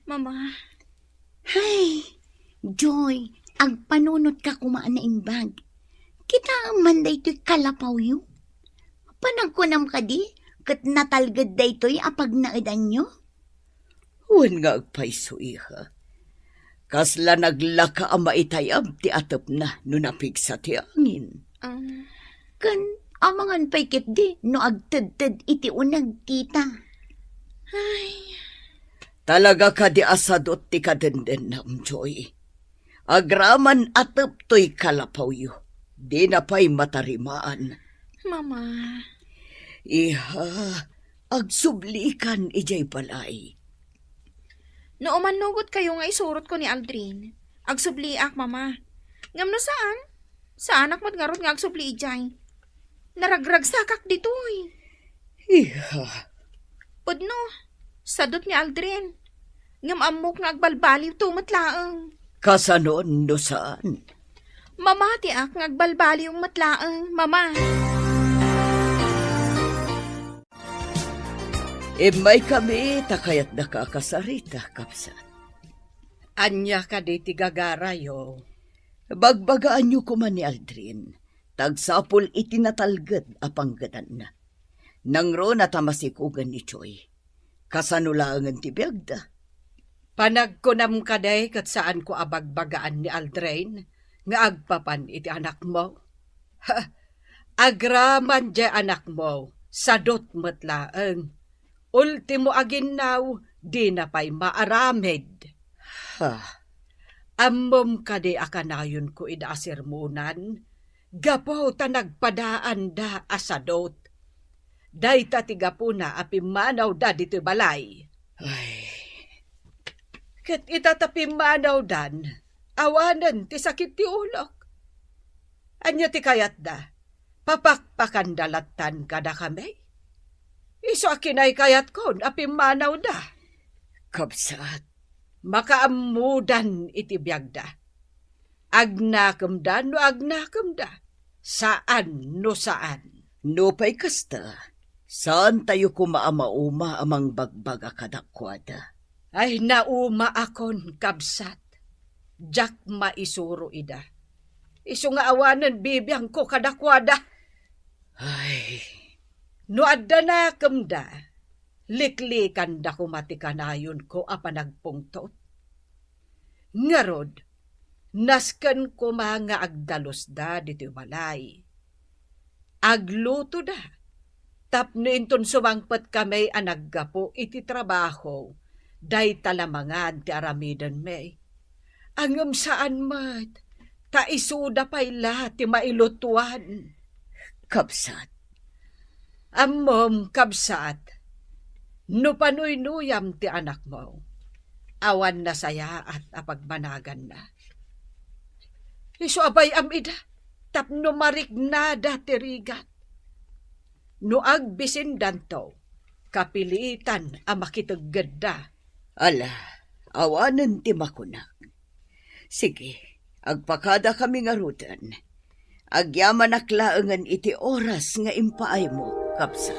Mama. Hay, Joy, agpanunotka koma a naimbag. Kitaem man daytoy kalapawyo. Panagkunam kadi, ket natalged daytoy a pagnaedanyo? Wen nga agpayso, iha. Kasla naglaka a maitayab ti atepna no napigsa ti angin. Um. Ken amangan pay ketdi no agtedted iti uneg, tita. Ay. Talaga kadi a sadut ti kadendennam, Joy. Agraman a teptoy kalapawyo, dina pay matarimaan. Mama. Iha, agsublikan idiay balay. No umannugotkayo nga isurotko ni Aldrin, agsubliak, Mama. Ngem no saan, saanak met ngarud nga agsubli idiay. Naragragsakak ditoy. Iha. Pudno, sadut ni Aldrin. Ngem ammok nga agbalbaliwto met laeng. Kasanon no saan? Mamatiak nga agbalbaliw met laeng, Mama. Immaykami ta kayatdaka a kasarita, kabsat. Ania kadi ti gagarayo? Bagbagaanyo koma ni Aldrin, ta agsapul iti natalged a panggedanna. Nangruna ta masikugen ni Joy. Kasano laengen ti biagda? Panagkunam kadi ket saanko a bagbagaan ni Aldrin nga agpapan iti anakmo? Ha, agraman diay anakmo, sadut met laeng. Ultimo a ginnaw, dina pay maaramid. Ha? Ammom kadi a kanayonko ida a sermonan? Gapu ta nagpadaanda a sadut. Dayta ti gapuna a pimmanawda ditoy balay. Ay. Ket ita ta pimmanawdan, awanen ti sakit ti ulok. Ania ti kayatda? Papakpakanda lattan kadakami? Isu a kinaykayatkon a pimmanawda. Kabsat, makaammodan iti biagda. Agnakemda no agnakemda, saan no saan. Nupay kasta, saantayo koma a mauma a mangbagbaga kadakuada. Ay, naumaakon, kabsat. Diak maisuro ida. Isu nga awanen bibiangko kadakuada. Ay. No adda nakemda, liklikanda koma ti kanayonko a panagpungtot. Ngarud, nasken koma nga agdalusda ditoy balay. Aglutoda tapno inton sumangpetkami a naggapu iti trabaho, dayta la mangan ti aramidenmi. Ngem saan met, ta isuda pay la ti mailutuan. Kabsat. Ammom, kabsat, no panuynuyam ti anakmo, awan nasayaat a pagmanaganna. Isu a bay-am ida, tapno mariknada ti rigat. No agbisindanto, kapilitan a makiteggedda. Ala, awanen ti makunak. Sige, agpakadakami ngaruden. Agyamanak laengen iti oras nga impaaymo, kabsat.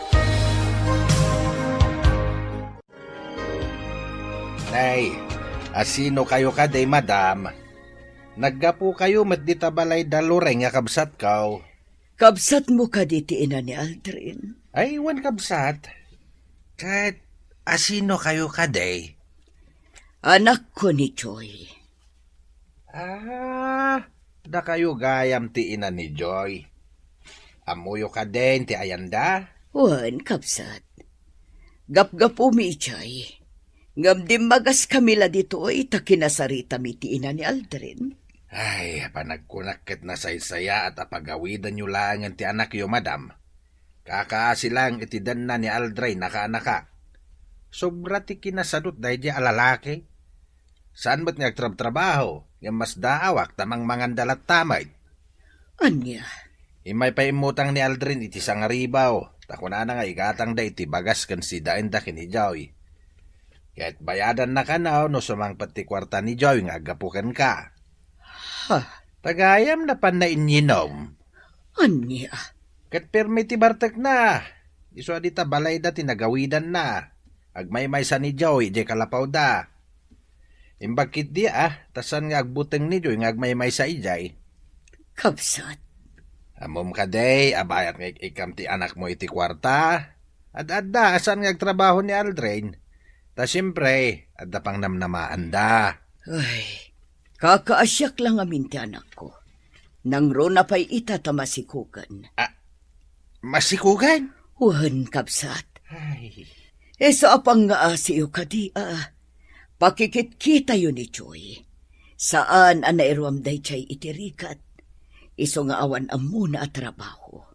Nay, asino kayo kadi, madam? Naggapu kayo met dita balay da Loreng nga kabsatko. Kabsatmo kadi ti ina ni Aldrin? Ay, wen, kabsat. Ket asino kayo kadi? Anakko ni Joy. Ah, dakayo gayam ti ina ni Joy. Ammoyo kadin ti ayanda? Wen, kabsat. Gapgapumi idiay. Ngem dimmagaskami la ditoy ta kinasaritami ti ina ni Aldrin. Ay, panagkunak ket nasaysayaat a pagawidanyo laengen ti anakyo, madam. Kakaasi laeng iti denna ni Aldrin a kaanaka. Sobra ti kinasadut daydiay a lalaki. Saan met nga agtrabtrabaho, ngem masdaawak ta mangmanganda latta met. Ania? Immay pay immutang ni Aldrin iti sangaribaw, ta kunana nga igatangda iti bagas ken sidaenda ken ni Joy. Ket bayadanna kano no sumangpet ti kuarta ni Joy nga aggapu kenka. Ha? Ta gayam napanna inyinom. Ania? Ket pirmi ti bartekna. Isu a dita balayda ti nagawidanna. Agmaymaysa ni Joy idiay kalapawda. Imbag ketdi a, ta saan nga agbuteng ni Joy nga agmaymaysa idiay. Kabsat. Ammom kadi a bayat nga ik-ikkam ti anakmo iti kuarta? Ad-adda a saan nga agtrabaho ni Aldrin. Ta siempre, adda pangnamnamaanda. Ay, kakaasiak la ngamin ti anakko. Nangruna pay ita ta masikugan. Ah, masikugan? Wen, kabsat. Ay. Isu a pangngaasiyo kadi a pakikitkitayo ni Joy. Saan a nairuam daydiay iti rigat. Isu nga awan ammona a trabaho.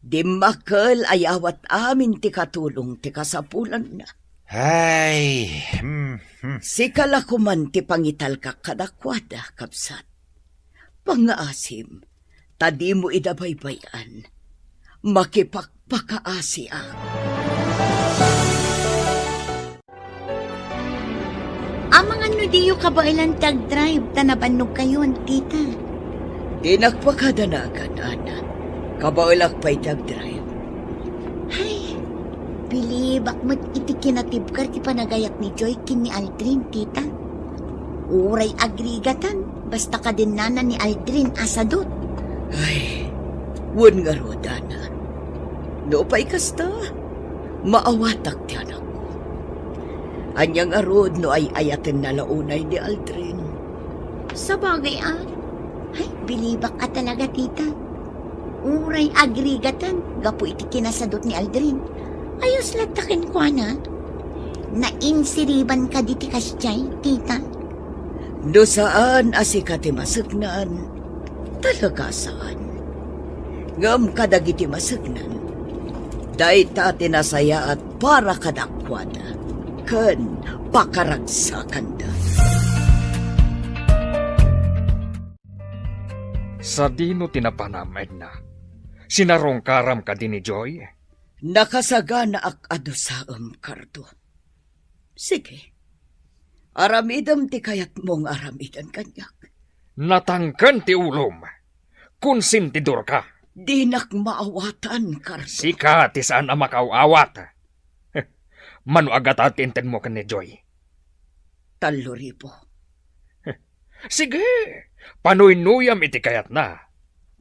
Dimmakkel a yawat amin ti katulong ti kasapulanna. Ay, hmm, hmm. Sika la koman ti pangitalkak kadakuada, kabsat. Pangngaasim, ta dimo ida baybay-an. Makipagpakaasiak. Amangan no diyo kabaelan ti agdrive ta nabannogkayon, tita. Dinak pakadanagan, Ana. Kabaelak pay ti agdrive. Ay, bilibak met iti kinatibker ti panagayat ni Joy ken ni Aldrin, tita. Uray agrigatan, basta kadennana ni Aldrin a sadut. Ay, wen ngarud, Ana. No pay kasta, maawatak ti anakko. Ania ngarud no ay-ayatenna la unay ni Aldrin? Sabagay a. Ay, bilibak a talaga, tita. Uray agrigatan gapu iti kinasadut ni Aldrin. Ayos latta kenkuana. Nainsiriban kadi ti kasdiay, tita? No saan a sika ti maseknan, talaga saan. Ngem kadagiti maseknan, dayta ti nasayaat para kadakuada ken pakaragsakanda. Sadino ti napanam, Edna? Sinarungkaram kadi ni Joy? Nakasaganaak a dusaem, Cardo. Sige. Aramidem ti kayatmo nga aramiden kaniak. Natangken ti ulom. Konsentidorka. Dinak maawatan, Cardo. Sika ti saan a makaaw-awat. Mano a gata ti intedmo ken ni Joy? Tallo ribu. Sige, panuynuyam iti kayatna.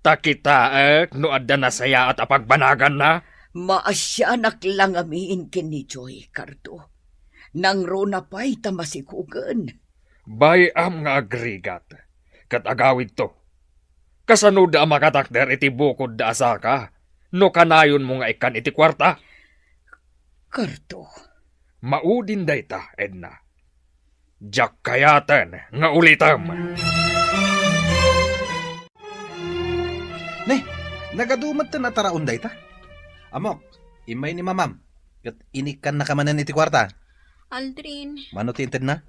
Ta kitaek no adda nasayaat a pagbanaganna. Maasianak la ngamin ken ni Joy, Cardo. Nangruna pay ta masikugen. Bay-am nga agrigat, ket agawidto. Kasanoda a makatakder iti bukodda a saka no kanayonmo nga ikkan iti kuarta? Cardo. Maudin dayta, Edna. Diak kayaten nga ulitem. Ne, nagadu metten a taraon dayta. Ammok, immay ni mamam, ket inikkannaka manen iti kuarta. Aldrin. Mano ti intedna?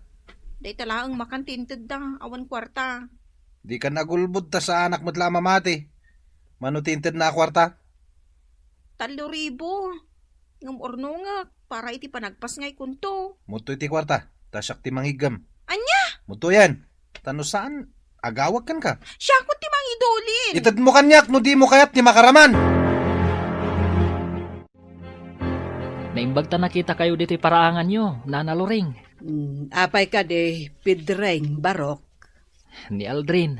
Dayta laeng makan ti intedda, awan kuarta. Dikan agulbod ta saanak met la a mamati. Mano ti intedna a kuarta? Tallo ribu. Ngem urnongek para iti panagpasngaykonto. Mudto iti kuarta, ta siak ti mangiggem. Ania? Mudtoyen. Ta no saan, agawak kenka. Siakon ti mangidulin. Itedmo kaniak no dimo kayat ti makaraman. Naimbag ta nakitakayo ditoy paraanganyo, Nana Loring. Mm, apay kadi, Pedring, Barok? Ni Aldrin.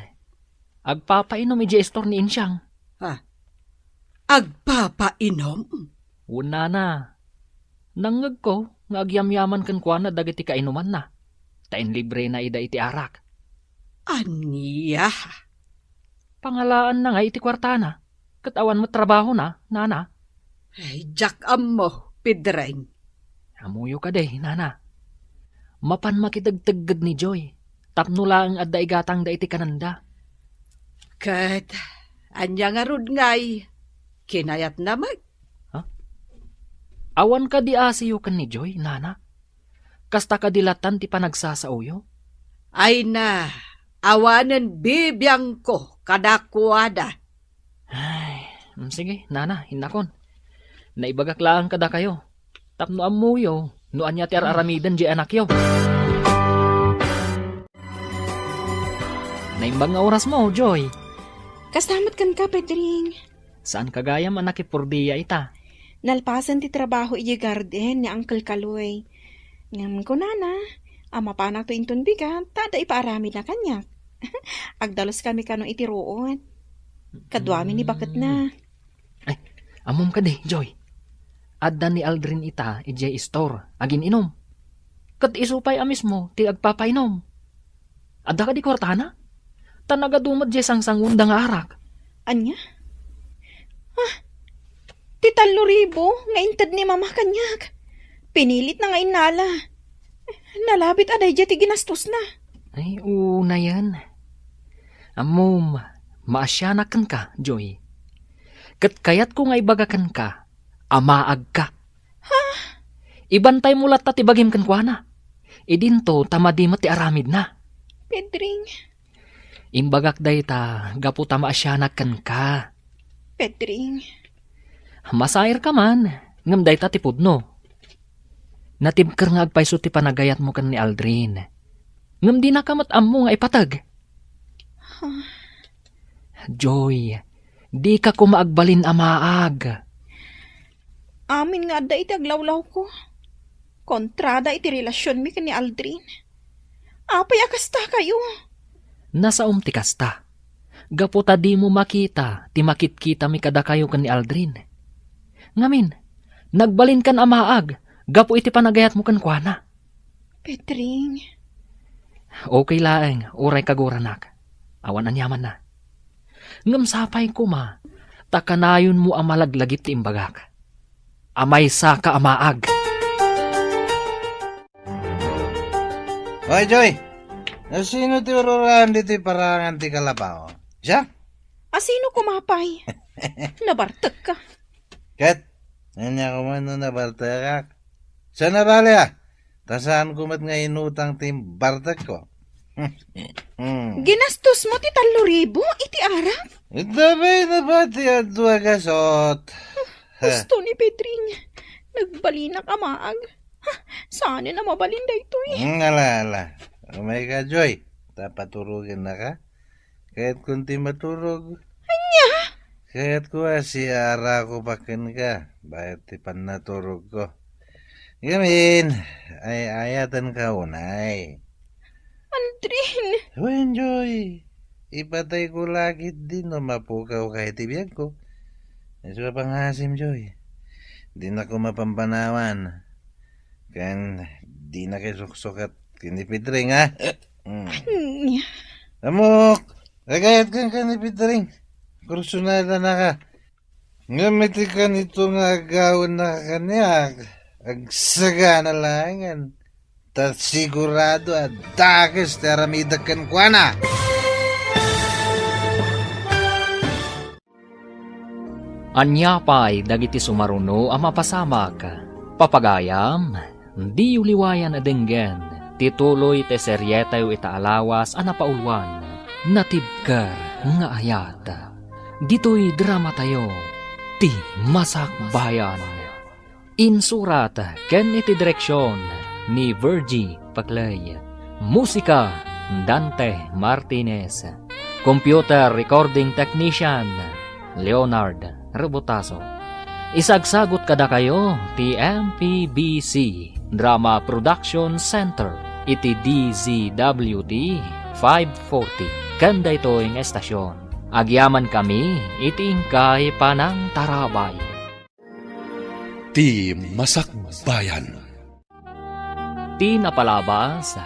Agpapainom idiay istor ni Insiang. Ha? Agpapainom? Wen, nana. Nangngegko nga agyamyaman kenkuana dagiti kainumanna, ta inlibrena ida iti arak. Ania? Pangalaanna nga iti kuartana, ket awan met trabahona, nana. Ay, diak ammo, Pedring. Ammoyo kadi, nana. Mapan makitegtegged ni Joy, tapno laeng adda igatangda iti kanenda. Ket ania ngarud ngay kinayatna met? Ha? Awan kadi asiyo ken ni Joy, nana? Kasta kadi latan ti panagsasaoyo? Ay na, awanen bibiangko kadakuada. Ay, mm, sige, nana, innakon. Naibagak laeng kadakayo. Tapno ammoyo no ania ti ar-aramiden diay anakyo. Naimbag nga orasmo, Joy. Kasta met kenka, Pedring. Saanka gayam a nakipurdia ita? Nalpasen ti trabaho idiay garden ni Uncle Kaloy. Ngem kunana a mapanakto inton bigat ta adda ipaaramidna kaniak. Agdaluskami kano iti ruot. Kaduami ni baketna. Ay, ammom kadi, Joy. Adda ni Aldrin ita idiay istor, agin-inom. Ket isu pay a mismo ti agpapainom. Adda kadi kuartana? Ta nagadu met diay sangsangonda nga arak. Ania? Ah, ti tallo ribu nga inted ni Mama kaniak. Pinilitna nga innala. Nalabit a daydiay ti ginastosna. Ay, unayen. Ammom, maasianak kenka, Joy. Ket kayatko nga ibaga kenka, amaagka. Ha? Ibantaymo latta ti bagim kenkuana. Idinto ta madi met ti aramidna. Pedring. Imbagak dayta gapu ta maasianak kenka. Pedring. Masairka man, ngem dayta ti pudno. Natibker nga agpayso ti panagayatmo ken ni Aldrin. Ngem dinaka met ammo nga ipateg. Ha? Joy, dika koma agbalin a maag. Amin nga adda iti aglawlawko. Kontrada iti relasionmi ken ni Aldrin. Apay a kasta kayo? Nasaom ti kasta. Gapu ta dimo makita ti makitkitami kadakayo ken ni Aldrin. Ngamin, nagbalinkan a maag gapu iti panagayatmo kenkuana. Pedring. Okay laeng, uray kaguranak. Awan aniamanna. Ngem sapay koma, ta kanayonmo a malaglagip ti imbagak. Amaysaka a maag. Hoy, Joy! Asino ti ururaen ditoy parangan ti kalapaw? Siak? Asino koma pay? Nabartekka. Ket, ania koma no nabartekak? Saan a bale, a? Ta saanko met nga inutang ti bartekko. Ginastosmo ti tallo ribu iti arak? Ita pay nabati a dua gasot. Husto ni Pedring. Nagbalinak a maag. Ha, saanen a mabalin daytoy? Mm, ala, ala. Umayka, Joy. Ta paturogennaka. Kayatkon ti maturog. Ania? Kayatko a siarako pa kenka, bayat ti pannaturogko. Ngamin, ay-ayatenka unay. Aldrin! Wen, Joy, ipatayko la ketdi no mapukawka iti biagko. Isu a pangasim, Joy. Dinako mapampanawan. Ken dinaka isuksukat ken ni Pedring, ha? Mm. Ania? Ammok, agayat kenka ni Pedring. Kursonadanaka. Ngem iti kanito nga agawennaka kaniak, agsagana laengen, ta sigurado a dakes ti aramidek kenkuana. Ania pay dagiti sumaruno a mapasamak? Papagayam, diyo liwayan a denggen ti tuloy ti serietayo ita a lawas a napauluan, Natibker nga Ayat. Ditoy dramatayo, Ti Masakbayan. Insurat ken iti direksion ni Virgie Paclay. Musika, Dante Martinez. Computer recording technician, Leonard Rebotazo. Isagsagut kadakayo ti M P B C Drama Production Center iti D Z W T five forty ken daytoy nga estasion. Agyamankami iti inkay panangtarabay. Ti Masakbayan. Ti napalabas,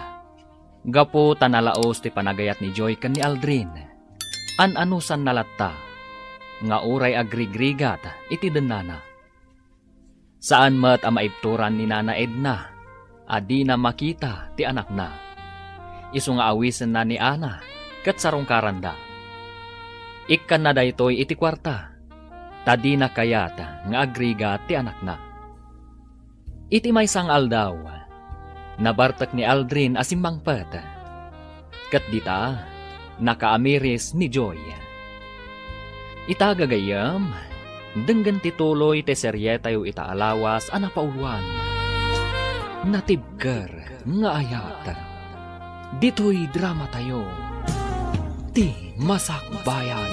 gapu ta nalaos ti panagayat ni Joy ken ni Aldrin, an-anusanna latta nga uray agrigrigat iti dennana. Saan met a maibturan ni Nana Edna a dina makita ti anakna. Isu nga awisenna ni Ana ket sarungkaranda. Ikkanna daytoy iti kuarta, ta dina kayat nga agrigat ti anakna. Iti maysa nga aldaw, nabartek ni Aldrin a simmangpet. Ket dita, nakaamiris ni Joy. Ita gagayyem, denggen ti tuloy ti serietayo ita a lawas a napauluan, Natibker nga Ayat. Ditoy dramatayo, Ti Masakbayan.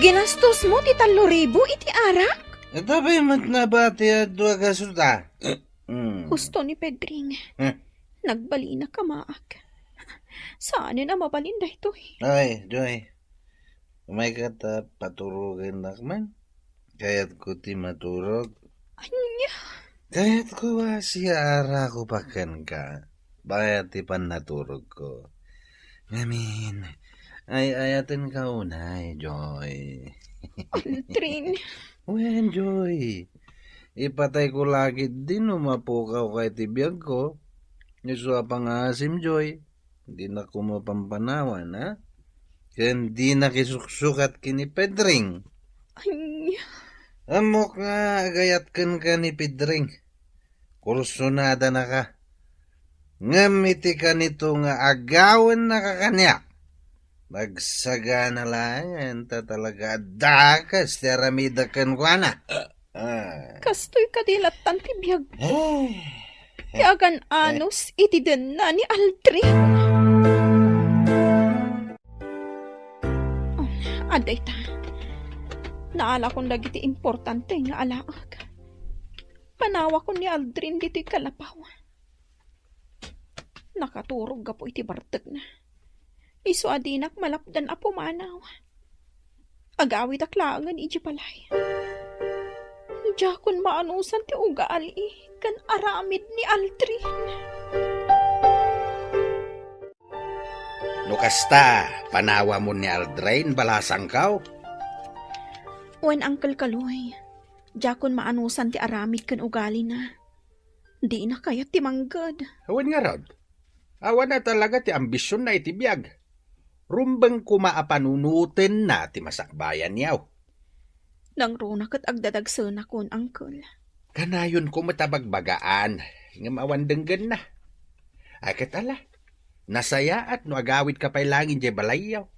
Ginastosmo ti tallo ribu iti arak? Ita pay met nabati a dua gasut a. Mm. Husto ni Pedring. Eh. Nagbalinak a maag. Saanen a mabalin daytoy. Ay, Joy. Umayka ta paturogennak man. Kayatko ti maturog. Ania? Kayatko a siarako pa kenka. Bayat ti pannaturogko. Ngamin, ay-ayatenka unay, Joy. Aldrin. Wen, Joy. Ipatayko la ketdi no mapukawka iti biagko. Isu a pangasim, Joy. Dinako mapampanawan, ha? Ken dinak isuksukat ken ni Pedring. Ania? Ammok nga agayat kenka ni Pedring. Kursonadanaka. Ngem iti kanito nga agawennaka kaniak, agsagana laengen ta talaga a dakes ti aramidek kenkuana. Ah. Kastoy kadi lattan ti biag. Ay. Ti agan-anos iti denna ni Aldrin. Adda ita. Naalakon dagiti importante nga alaek. Panawakon ni Aldrin ditoy kalapaw. Nakaturog gapu iti bartekna. Isu a dinak malapdan a pumanaw. Agawidak laengen iti balay. Diakon maanusan ti ugali ken aramid ni Aldrin. No kasta, panawamon ni Aldrin, balasangko? Wen, Uncle Kaloy, diakon maanusan ti aramid ken ugalina. Dina kayat ti mangged. Wen ngarud, awan a talaga ti ambisionna iti biag. Rumbeng koma a panunotenna ti masakbayanyo. Nangruna ket agdadagsenakon, Uncle. Kanayonko met a bagbagaan, ngem awan denggenna. Ay, ket ala, nasayaat no agawidka pay laeng idiay balayyo.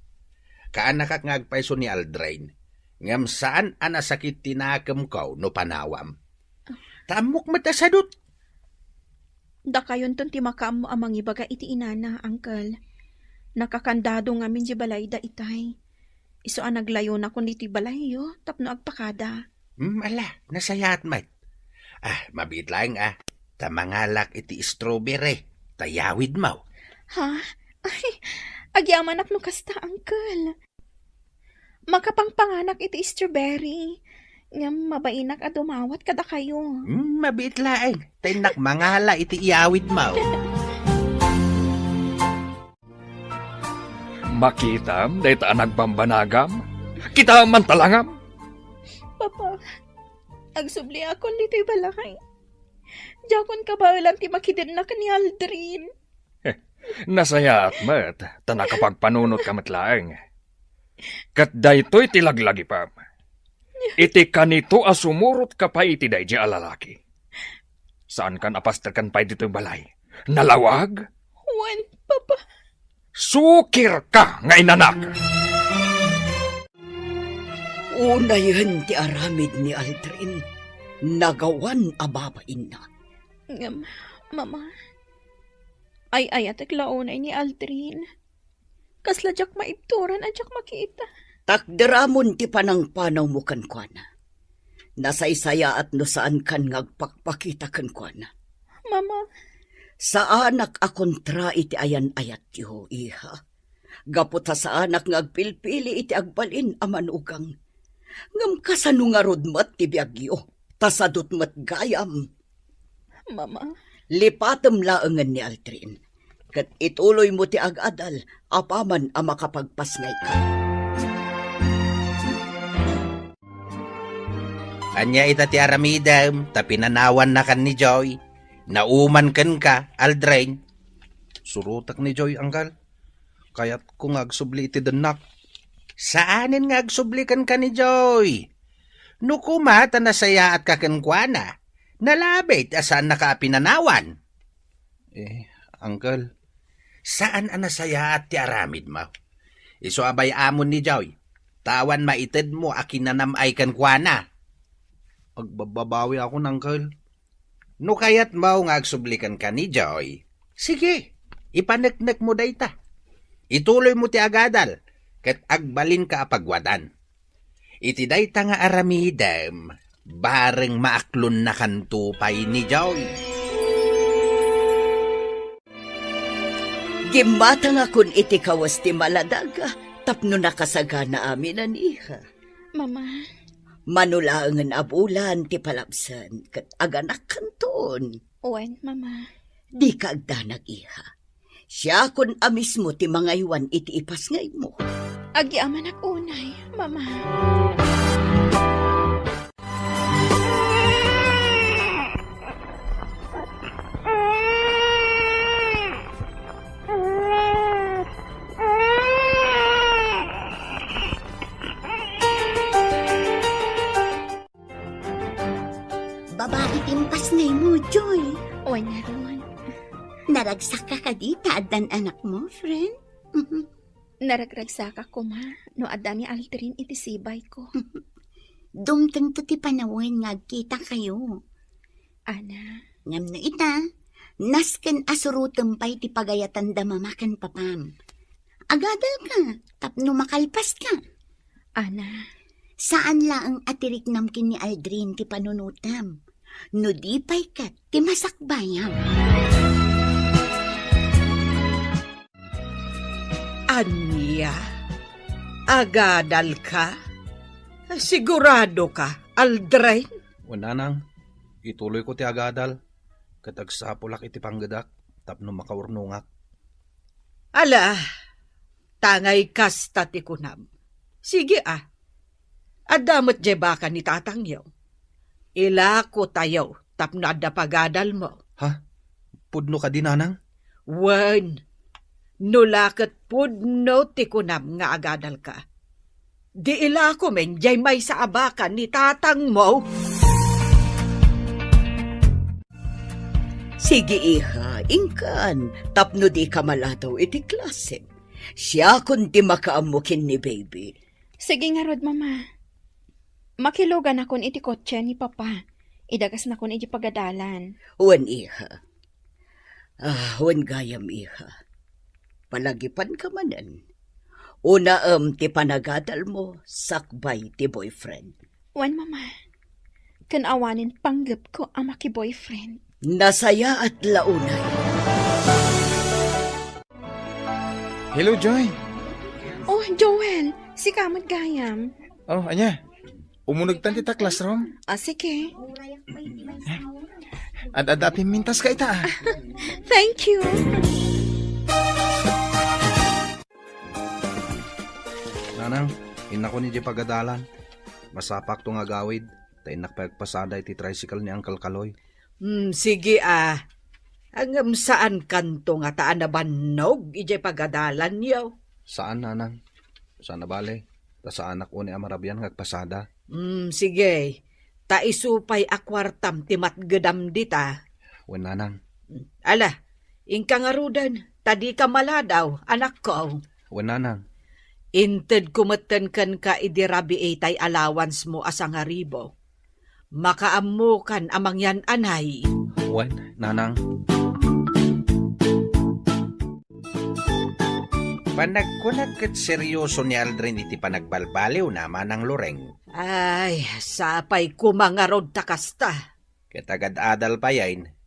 Kaanakak nga agpayso ni Aldrin, ngem saan a nasakit ti nakemko no panawam. Ta ammok met a sadut. Dakayonton ti makaammo a mangibaga iti inana, Uncle. Nakakandado ngamin di balayda itay. Isu a naglayonakon ditoy balayyo tapno agpakada. Hmm, ala, nasayaat met. Ah, mabiit laeng, ah. Ta mangalak iti strawberry, ta yawidmo. Ha? Ay, agyamanak no kasta, Uncle. Makapangpanganak iti strawberry. Ngem mabainak a dumawat kadakayo. Hmm, mabiit laeng. Ta innak mangala iti iyawidmo. Makitam dayta a nagbambanagam? Kitaem man talangam. Papa, agsubliakon ditoy balay. Diakon kabaelan ti makidenna ken ni Aldrin. Nasayaat met, ta nakapagpanunotka met laeng. Ket daytoy ti laglagipem. Iti kanito a sumurotka pay iti daydi a lalaki. Saankan a pasteken pay ditoy balay. Nalawag? Wen, Papa. Sukirka nga inanak! Unayen ti aramid ni Aldrin, nagawan a babainna. Ngem, Mama, ay-ayatek la unay ni Aldrin. Kasla diak maibturan a diak makita. Takderamon ti panangpanawmo kenkuana. Nasaysayaat no saankan nga agpakpakita kenkuana. Mama. Saanak a kontra iti ayan-ayatyo, iha. Gapu ta saanak nga agpilpili iti agbalin a manugang. Ngem kasano ngarud met ti biagyo? Ta sadut met gayam. Mama. Lipatem laengen ni Aldrin, ket ituloymo ti agadal apaman a makapagpasngayka. Ania ita ti aramidem, ta pinanawannakan ni Joy? Nauman kenka, Aldrin? Surotek ni Joy, Uncle. Kayatko nga agsubli iti dennak. Saanen nga agsubli kenka ni Joy. No koma ta nasayaatka kenkuana, nalabit a saannaka a pinanawan. Eh, Uncle. Saan a nasayaat ti aramidmo. Isu a bay-amon ni Joy, ta awan maitedmo a kinanam-ay kenkuana. Agbabbabawiakon, Uncle. No kayatmo nga agsubli kenka ni Joy, sige, ipaneknekmo dayta. Ituloymo ti agadal, ket agbalinka a pagwadan. Iti dayta nga aramidem, bareng maaklonnakanto pay ni Joy. Gimmatangakon iti kawes ti maladag tapno nakasagana amin, iha. Mama. Mano laengen a bulan ti palabsen ket aganakkanton. Wen, Mama. Dika agdanag, iha. Siakon a mismo ti mangaywan iti ipasngaymo. Agyamanak unay, Mama. Babai ti impasngaymo, Joy. Wen ngarud. Naragsakka kadi ta addan anakmo, friend? Naragragsakak koma no adda ni Aldrin iti sibayko. Dumtengto ti panawen nga agkitakayo. Ana. Ngem no ita, nasken a surotem pay ti pagayatanda mama ken papam. Agadalka tapno makalpaska. Ana. Saan laeng a ti riknam ken ni Aldrin ti panunotam. No di pay ket ti masakbayam. Ania? Agadalka? Siguradoka, Aldrin? Wen, nanang, ituloyko ti agadal, ket agsapulak iti panggedak tapno makaurnongak. Ala, tangay kasta ti kunam. Sige a. Adda met diay baka ni tatangyo. Ilakotayo tapno adda pagadalmo. Ha? Pudno kadi, nanang? Wen, no la ket pudno ti kunam nga agadalka, di ilakomen diay maysa a baka ni tatangmo. Sige, iha, inkan, tapno dika maladaw iti klasem. Siakon ti makaammo ken ni baby. Sige ngarud, Mama. Makiluganakon iti kotse ni Papa. Idagasnakon iti pagadalan. Wen, iha. Ah, wen gayam, iha. Palagipanka manen. Unaem ti panagadalmo sakbay ti boyfriend. Wen, Mama. Ken awanen panggepko a makiboyfriend. Nasayaat la unay. Hello, Joy. Oh, Joel. Sika met gayam. Oh, ania? Umunegtan ti ta classroom? Ah, sige. Ad-adda a pimmintas ka ita, ah. Thank you. Nanang, innakon idiay pagadalan. Masapakto nga agawid, ta innak pay agpasada iti tricycle ni Uncle Kaloy. Hmm, sige, ah. Ngem saankanto ngata a nabannog idiay pagadalanyo? Saan, nanang. Saan a bale, ta saanak unay a marabian nga agpasada. Hmm, sige. Ta isu pay a kuartam ti matgedam dita. Wen, nanang. Ala, inka ngaruden, ta dika maladaw, anakko. Wen, nanang. Intedko metten kenka idi rabii tay allowancemo a sangaribu. Makaammokan a mangyan-anay. Wen, nanang. Panagkunak ket serioso ni Aldrin iti panagbalbaliwna, Manang Loreng. Ay, sapay koma ngarud ta kasta. Ket agad-adal payen,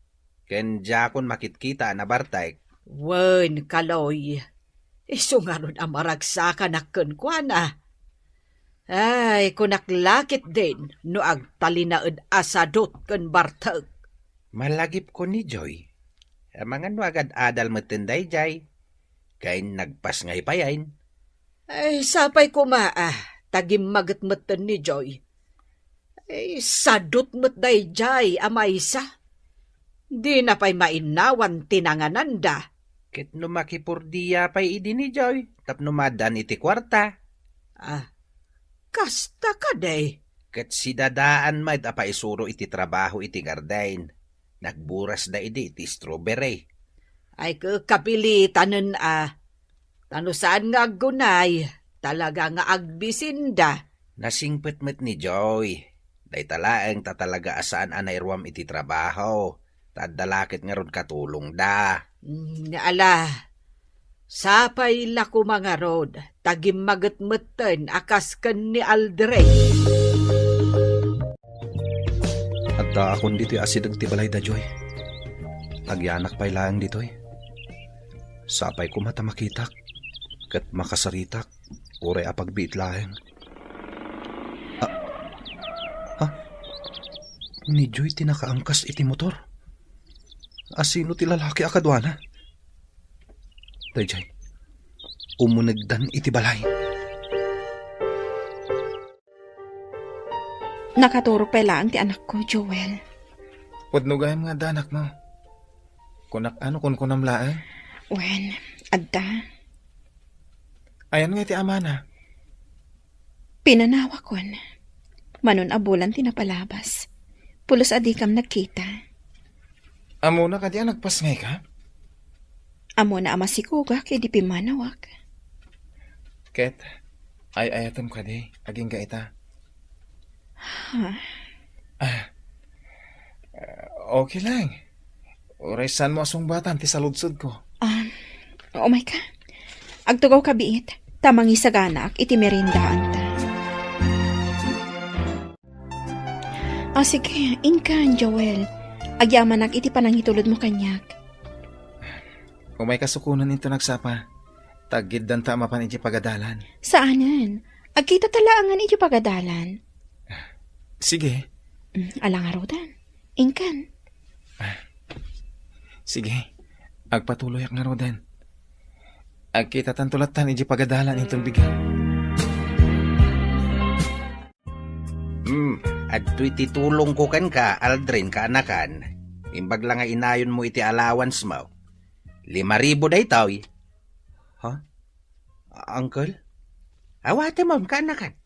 ken diakon makitkita a nabartek. Wen, Kaloy, isu ngarud a maragsakanak kenkuana. Ay, kunak la ketdin no agtalinaed a sadut ken bartek. Malagipko ni Joy. Amangan no agad-adal metten daydiay. Ken nagpasngay payen. Ay, sapay koma a, ta gimmaget metten ni Joy. Ay, sadut met daydiay a maysa. Dina pay mainnawan ti nangananda. Ket no makipurdia pay idi ni Joy, tapno maaddaan iti kuarta. Ah, kasta kadi? Ket sidadaan met a paisuro iti trabaho iti garden. Nagburasda idi iti strawberry. Ay, ke-, kapilitanen a. Ta no saan nga aggunay, talaga nga agbisinda. Nasingpet met ni Joy. Dayta laeng ta talaga a saan a nairuam iti trabaho. Ta adda la ket ngarud katulongda. Mm, ala, sapay la koma ngarud, ta gimmaget metten a kas ken ni Aldrin. Addaakon ditoy asideg ti balayda, Joy. Agyanak pay laeng ditoy. Sapay koma ta makitak, ket makasaritak, uray a pagbiit laeng. Ah, ha? Ni Joy ti nakaangkas iti motor. Asino ti lalaki a kaduana? Daydiay, umunegdan iti balay. Nakaturog pay laeng ti anakko, Joel. Pudno gayam nga adda anakmo. Kunak a no kunkunam laeng? Wen, adda. Ayan nga iti amana? Pinanawakon. Manon a bulan ti napalabas. Pulos a dikam nagkita. Ammona kadi a nagpasngayka? Ammona a masikogak idi pimmanawak. Ket, ay-ayatem kadi, agingga ita? Ha? Ah, okay lang. Uray saanmo a sungbatan ti saludsodko. Um, umayka. Agtugaw ka biit, ta mangisaganaak iti meriendaanta. Ah, sige, inkan, Joel. Agyamanak iti panangitulodmo kaniak. Umay kasukonan into nagsapa. Taggiddanta a mapan iti pagadalan. Saanen. Agkita ta laengen iti pagadalan. Sige. Mm, ala ngaruden. Inkan. Sige. Agpatuloyak ngaruden. Agkitatanto lattan iti pagadalan inton bigat. Hmm, adtoy ti tulongko kenka, Aldrin, kaanakan. Imbag la nga inayonmo iti allowance mo. Lima ribu daytoy. Ha? Uncle? Awatem, kaanakan.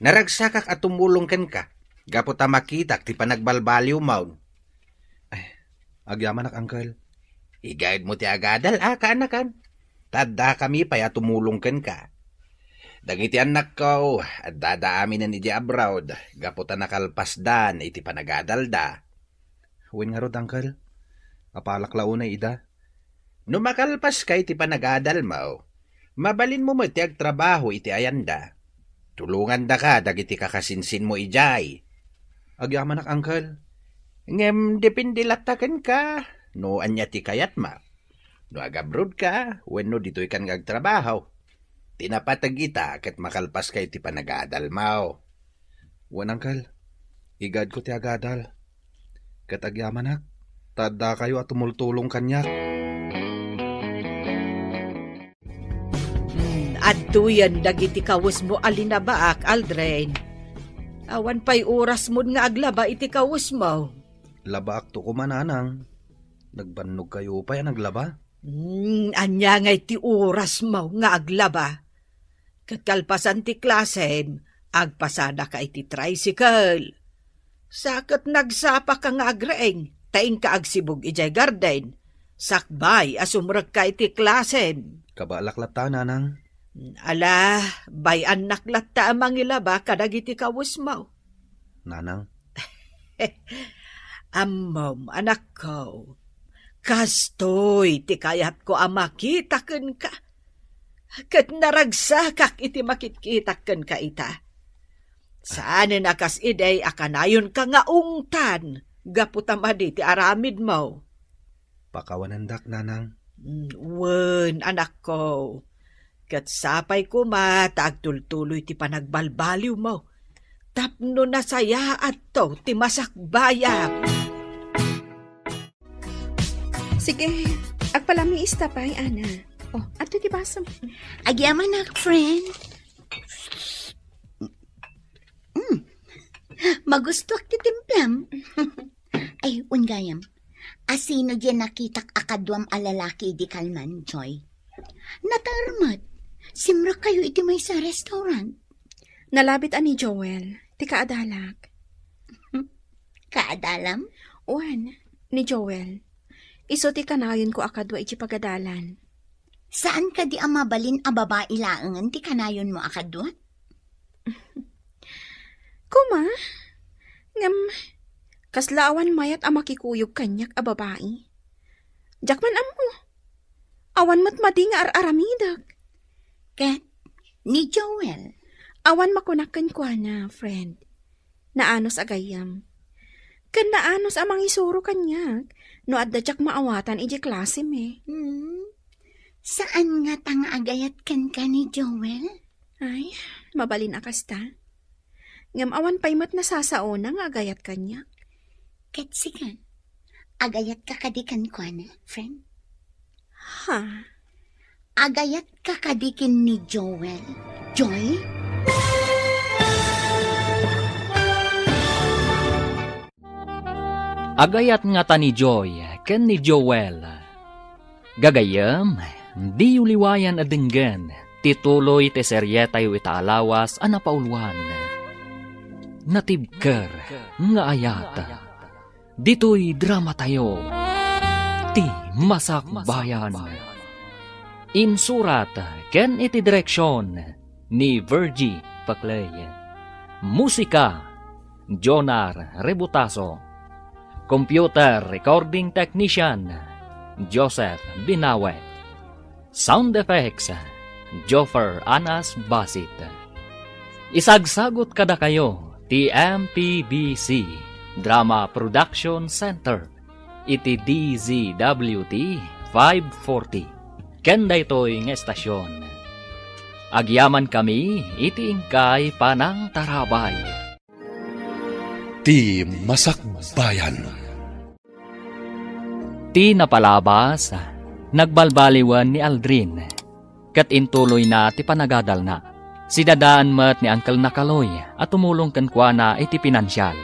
Naragsakak a tumulong kenka, gapu ta makitak ti panagbalbaliwmo. Ay, agyamanak, Uncle. Igayadmo ti agadal, a, kaanakan. Ta addakami pay a tumulong kenka. Dagiti annakko, addada aminen idiay abroad, gapu ta nakalpasdan iti panagadalda. Wen ngarud, Uncle. Apalak la unay ida. No makalpaska iti panagadalmo, mabalinmo met ti agtrabaho iti ayanda. Tulongandaka dagiti kakasinsinmo idiay. Agyamanak, Uncle. Ngem depende latta kenka no ania ti kayatmo. No agabrodka wenno ditoykan nga agtrabaho. Ti napateg ita ket makalpaska iti panagadalmo. Wen, Uncle. Igayadko ti agadal. Ket agyamanak, ta addakayo a tumultulong kaniak. Hmm, adtoyen dagiti kawesmo a linabaak, Aldrin. Awan pay orasmon nga aglaba iti kawesmo. Labaakto koma, Nanang. Nagbannogkayo pay a naglaba? Hmm, ania ngay ti orasmo nga aglaba? Ket kalpasan ti klasem, agpasadaka iti tricycle. Sa ket nagsapaka nga agreeng, ta inka agsibug idiay garden, sakbay a sumrekka iti klasem. Kabaalak latta, Nanang. Ala, bay-annak latta a mangilaba kadagiti kawesmo. Nanang. Ammom, anakko, kastoy ti kayatko a makita kenka. Ket naragsakak iti makitkitak kenka ita. Saanen a kas idi a kanayonka nga ungtan gapu ta madi ti aramidmo. Pakawanendak, Nanang. Mm, wen, anakko. Ket sapay koma ta agtultuloy ti panagbalbaliwmo tapno nasayaatto ti masakbayam. Sige, agpalamiista pay, Ana. Oh, adtoy ti basom. Agyamanak, friend. Mm. Magustuak ti timplam. Ay, wen gayam. Asino diay nakitak a kaduam a lalaki idi kalman, Joy? Nataer met. Simrekkayo iti maysa a restaurant. Nalabit a ni Joel, ti kaadalak. Kaadalam? Wen, ni Joel. Isu ti kanayonko a kadua iti pagadalan. Saan kadi a mabalin a babai laengen ti kanayonmo a kadua? Koma, ngem kasla awan mayat a makikuyog kaniak a babai. Diak man ammo. Awan met madi nga ar-aramidek. Ket ni Joel? Awan makunak kenkuana, friend. Naanus a gayyem. Ken naanus a mangisuro kaniak no adda diak maawatan idiay klasem. Hmm? Saan ngata nga agayat kenka ni Joel? Ay, mabalin a kasta. Ngem awan pay met nasasaona nga agayat kaniak. Ket sika, agayatka kadi kenkuana, friend? Ha? Agayatka kadi ken ni Joel, Joy? Agayat ngata ni Joy ken ni Joel. Gagayyem, diyo liwayan a denggen ti tuloy ti serietayo ita a lawas a napauluan, Natibker nga Ayat. Ditoy dramatayo, Ti Masakbayan. Insurat ken iti direksion ni Virgie Paclay. Musika, Jonar Rebutaso. Computer Recording Technician, Joseph Binawe. Sound Effects, Joffer Anas Basit. Isagsagut kadakayo Ti M P B C Drama Production Center iti D Z W T five forty. Ken daytoy nga estasion, agyamankami iti inkay panangtarabay. Ti Masakbayan. Ti napalabas, nagbalbaliwen ni Aldrin, ket intuloyna ti panagadalna. Sidadaan met ni Uncle Nakaloy a tumulong kenkuana iti pinansial,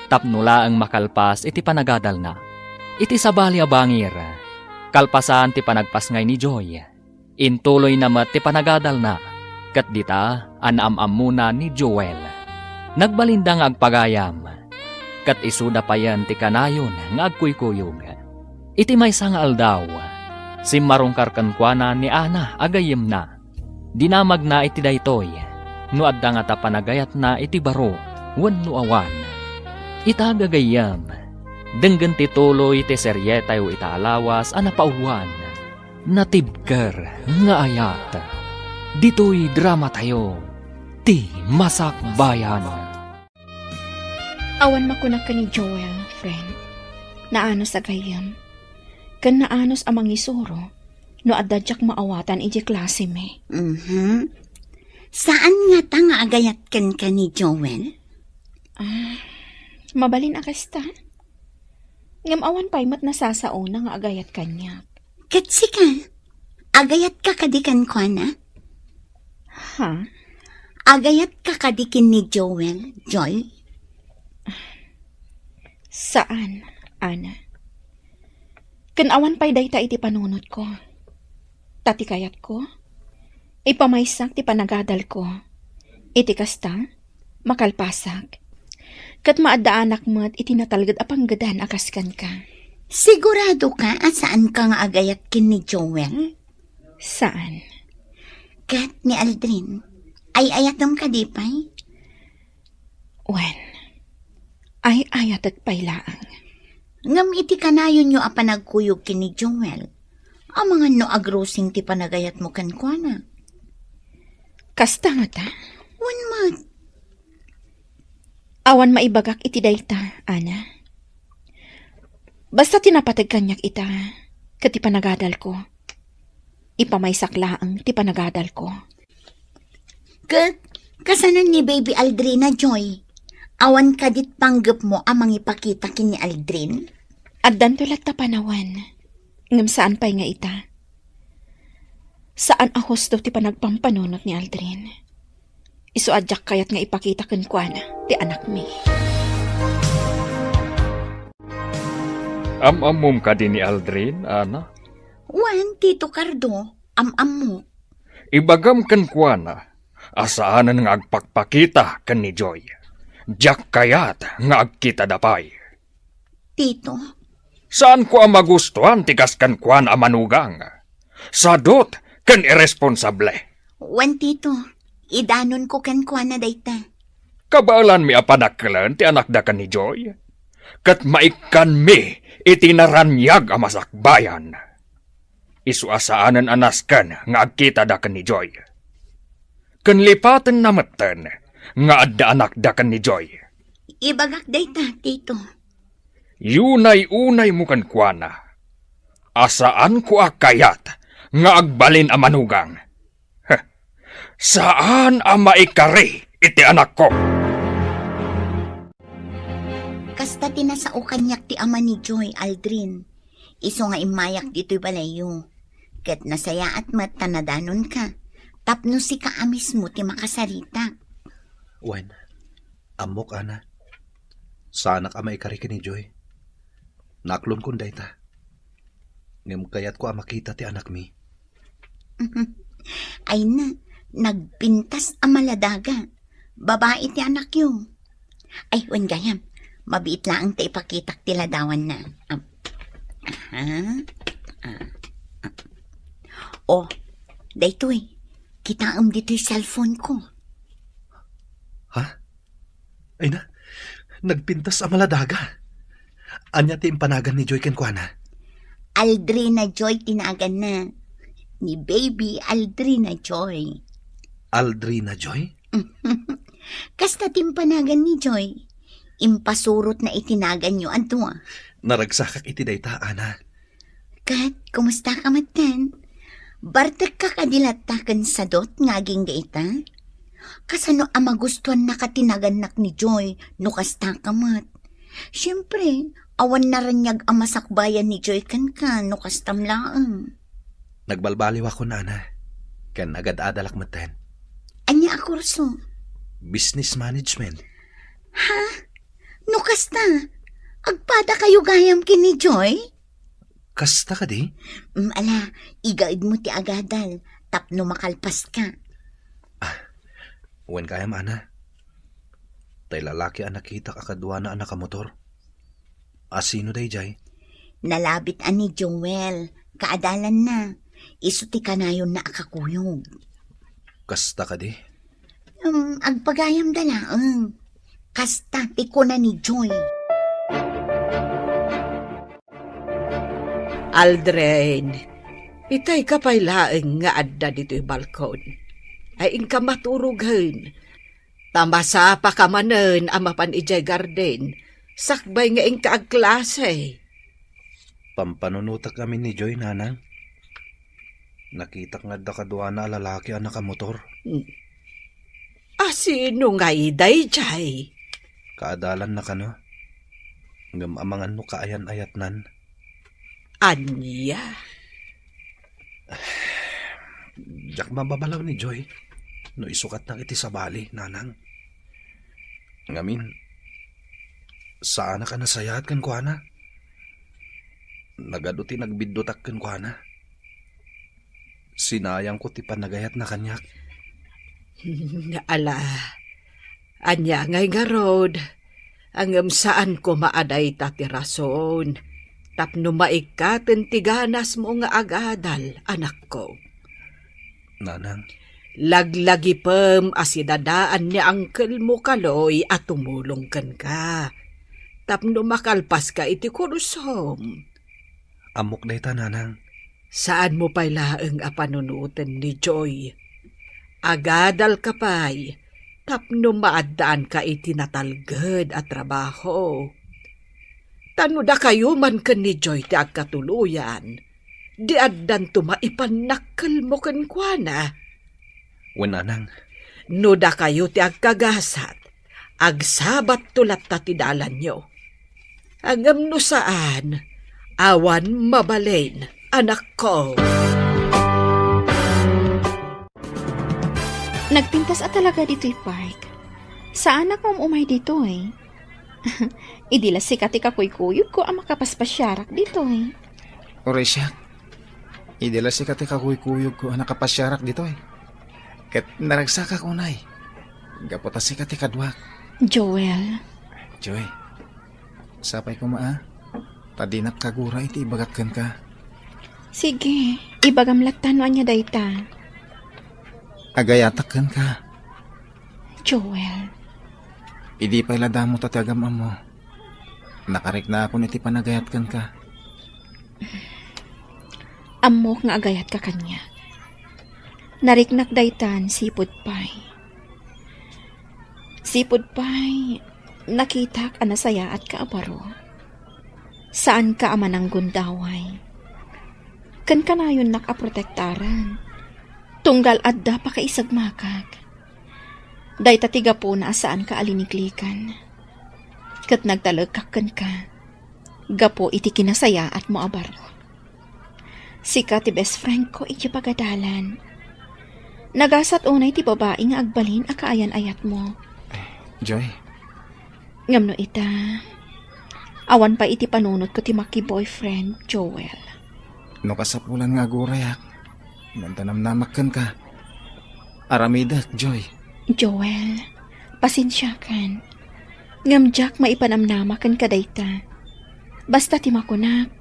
tapno laeng makalpas iti panagadalna. Iti sabali a bangir, kalpasan ti panagpasngay ni Joy, intuloyna met ti panagadalna, ket dita a naam-ammona ni Joel. Nagbalinda nga agpagayam, ket isuda payen ti kanayon nga agkuykuyog. Iti maysa nga aldaw, simmarungkar kenkuana ni Ana a gayyemna. Dinamagna iti daytoy no adda ngata panagayatna iti baro wenno awan. Ita, gagayyem, denggen ti tuloy ti serietayo ita a lawas a napauluan. Natibker nga ayat. Ditoy dramatayo, Ti Masakbayan. Awan makunak ken ni Joel, friend. Naanus a gayyem. Ken naanus a mangisuro no adda diak maawatan idiay klasemi. Mhm. Saan ngata nga agayat kenka ni Joel? Ah, mabalin a kasta. Ngem awan pay met nasasaona nga agayat kaniak. Ket sika, agayatka kadi kenkuana? Ha? Agayatka kadi ken ni Joel, Joy? Saan, Ana. Ken awan pay dayta iti panunotko. Ta ti kayatko, ipamaysak ti panagadalko. Iti kasta, makalpasak. Ket maaddaanak met iti natalged a panggedan a kas kenka. Siguradoka a saanka nga agayat ken ni Joel? Saan. Ket ni Aldrin, ay-ayatem kadi pay? Wen, ay-ayatek pay laeng. Ngem iti kanayonyo a panagkuyog ken ni Joel, amangan no agrusing ti panagayatmo kenkuana. Kasta ngata? Wen met. Awan maibagak iti dayta, Ana. Basta ti napateg kaniak ita, ket ti panagadalko. Ipamaysak laeng ti panagadalko. Ket, kasano ni Baby Aldrin a, Joy? Awan kadit panggepmo a mangipakita ken ni Aldrin? Addanto latta panawen, ngem saan pay nga ita. Saan a husto ti panagpampanunot ni Aldrin. Isu a diak kayat nga ipakita kenkuana ti anakmi. Am-ammom kadi ni Aldrin, Ana? Wen, Tito Cardo, am-ammok. Ibagam kenkuana a saanen nga agpakpakita ken ni Joy. Diak kayat nga agkitada pay. Tito? Saanko a magustuan ti kas kenkuana a manugang. Sadut ken irresponsable. Wen, Tito, idanonko kenkuana dayta. Kabaelanmi a panakkelen ti anakda ken ni Joy. Ket maikkanmi iti naraniag a masakbayan. Isu a saanen a nasken nga agkitada ken ni Joy. Ken lipatenna metten nga adda anakda ken ni Joy. Ibagak dayta, Tito. Yunay-unaymo kenkuana a saanko a kayat nga agbalin a manugang. Heh, saan a maikari iti anakko. Kasta ti nasao kaniak ti ama ni Joy, Aldrin. Isu nga immayak ditoy balayyo. Ket nasayaat met ta nadanonka, tapno sika a mismo ti makasaritak. Wen, ammok, Ana. Saanak a maikari ken ni Joy. Naaklonkon dayta. Ngem kayatko a makita ti anakmi. Ay na, nagpintas a maladaga. Babai ti anakyo. Ay, wen gayam, mabiit laeng ta ipakitak ti ladawanna. Am, aha. Ah, ah. Oh, daytoy. Kitaem ditoy cellphone ko. Ha? Ay na, nagpintas a maladaga. Ania ti impanagan ni Joy kenkuana? Aldrina Joy ti naganna. Ni Baby Aldrina Joy. Aldrina Joy? Kasta ti impanagan ni Joy. Impasurotna iti naganyo a dua. Naragsakak iti dayta, Ana. Ket, kumusta ka metten? Bartekka kadi latta ken sadot nga agingga ita? Kasano a magustuannaka ti nagannak ni Joy no kasta ka met? Siempre, awan naraniag a masakbayan ni Joy kenka no kastam laeng. Nagbalbaliwakon, Ana, ken agad-adalak metten. Ania a kurso? Business management. Ha? No kasta, agpada kayo gayam ken ni Joy? Kasta kadi? Mm, ala, igaedmo ti agadal, tapno makalpaska. Ah, wen gayam, Ana. Tay lalaki a nakitak a kaduana a nakamotor. A sino daydiay? Nalabit a ni Joel, kaadalanna. Isu ti kanayonna a kakuyog. Kasta kadi? Um, agpagayamda laeng. Kasta ti kuna ni Joy. Aldrin, itayka pay laeng nga adda ditoy balkon. Ay, inka maturogen. Ta masapaka manen a mapan idiay garden, sakbay nga inka agklase. Pampanunotak amin ni Joy, Nanang. Nakitak nga adda kaduana a lalaki a nakamotor. Hmm. A sino ngay daydiay? Kaadalanna kano. Ngem amangan no kaayan-ayatnan. Ania? Diak mababalaw ni Joy no isukatnak iti sabali, Nanang. Ngamin, saanak a nasayaat kenkuana. Nagadu ti nagbiddutak kenkuana. Sinayangko ti panagayatna kaniak. Ala, ania ngay ngarud? Ngem saan koma a dayta ti rason tapno maikkaten ti ganasmo nga agadal, anakko. Nanang. Laglagipem a sidadaan ni Uncle mo Kaloy a tumulong kenka tapno makalpaska iti kursom. Ammok dayta, Nanang. Saanmo pay laeng a panunoten ni Joy. Agadalka pay tapno maaddaanka iti natalged a trabaho. Ta no dakayo man ken ni Joy ti agkatuloyan, di addanto maipannakkelmo kenkuana. Wen, Nanang. No dakayo ti agkagasat, agsabatto latta ti dalanyo. Ngem no saan, awan mabalin, anakko. Nagpintas a talaga ditoy park. Saanak nga um-umay ditoy. Idi la sika ti kakuykuyogko a makapaspasiarak ditoy. Uray siak, idi la sika ti kakuykuyogko a nakapasiarak ditoy. Ket naragsakak unay, gapu ta sika ti kaduak. Joel. Joy, sapay koma a, ta dinak kagura iti ibagak kenka. Sige, ibagam latta no ania dayta. Agayatak kenka. Joel. Idi pay la damo ta ti agam-ammo, nakariknaakon iti panagayat kenka. Ammok nga agayatka kaniak. Nariknak daytan sipud pay. Sipud pay, nakitak a nasayaatka a baro. Saanka a mananggundaway. Ken kanayonnak a protektaran. Tunggal adda pakaisagmakak. Dayta ti gapuna a saanka a liniklikan. Ket nagtalekak kenka gapu iti kinasayaatmo a baro. Sika ti best friend ko iti pagadalan. Nagasat unay ti babai nga agbalin a kaayan-ayatmo. Joy. Ngem no ita, awan pay iti panunotko ti maki-boyfriend, Joel. No kasapulan nga agurayak, ngem ta namnamak kenka. Aramidek, Joy. Joel, pasensiakan. Ngem diak maipanamnama kenka dayta. Basta ti makunak,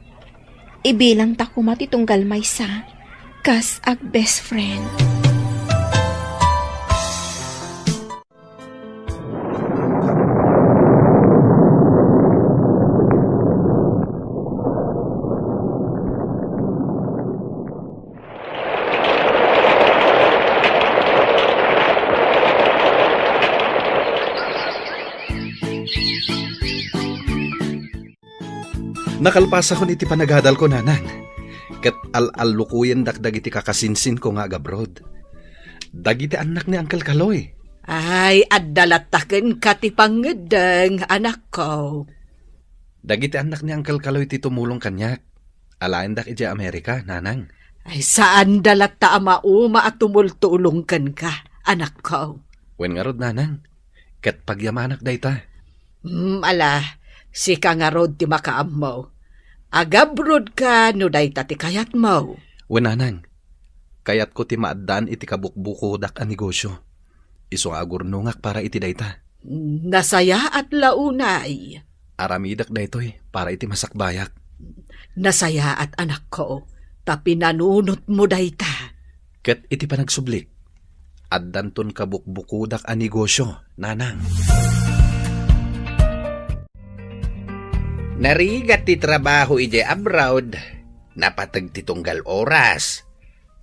ibilangta koma ti tunggal maysa, kas ag-best friend. Nakalpasakon iti panagadalko, nanang, ket al-allukoyendak dagiti kakasinsinko nga agabroad. Dagiti annak ni Uncle Kaloy. Ay, adda latta kenka ti pangngeddeng, anakko. Dagiti annak ni Uncle Kaloy ti tumulong kaniak. Alaendak idiay Amerika, nanang. Ay, saanda latta a mauma a tumultulong kenka, anakko. Wen ngarud, nanang, ket pagyamanak dayta. Hmm, ala, sika ngarud ti makaammo. Agabrodka no dayta ti kayatmo. Wen, nanang, kayatko ti maaddaan iti kabukbukodak a negosio. Isu nga agurnongak para iti dayta. Nasayaat la unay. Aramidek daytoy para iti masakbayak. Nasayaat, anakko, ta pinanunotmo dayta. Ket iti panagsublik, addanton kabukbukodak a negosio, nanang. Narigat ti trabaho idiay abroad, napateg ti tunggal oras.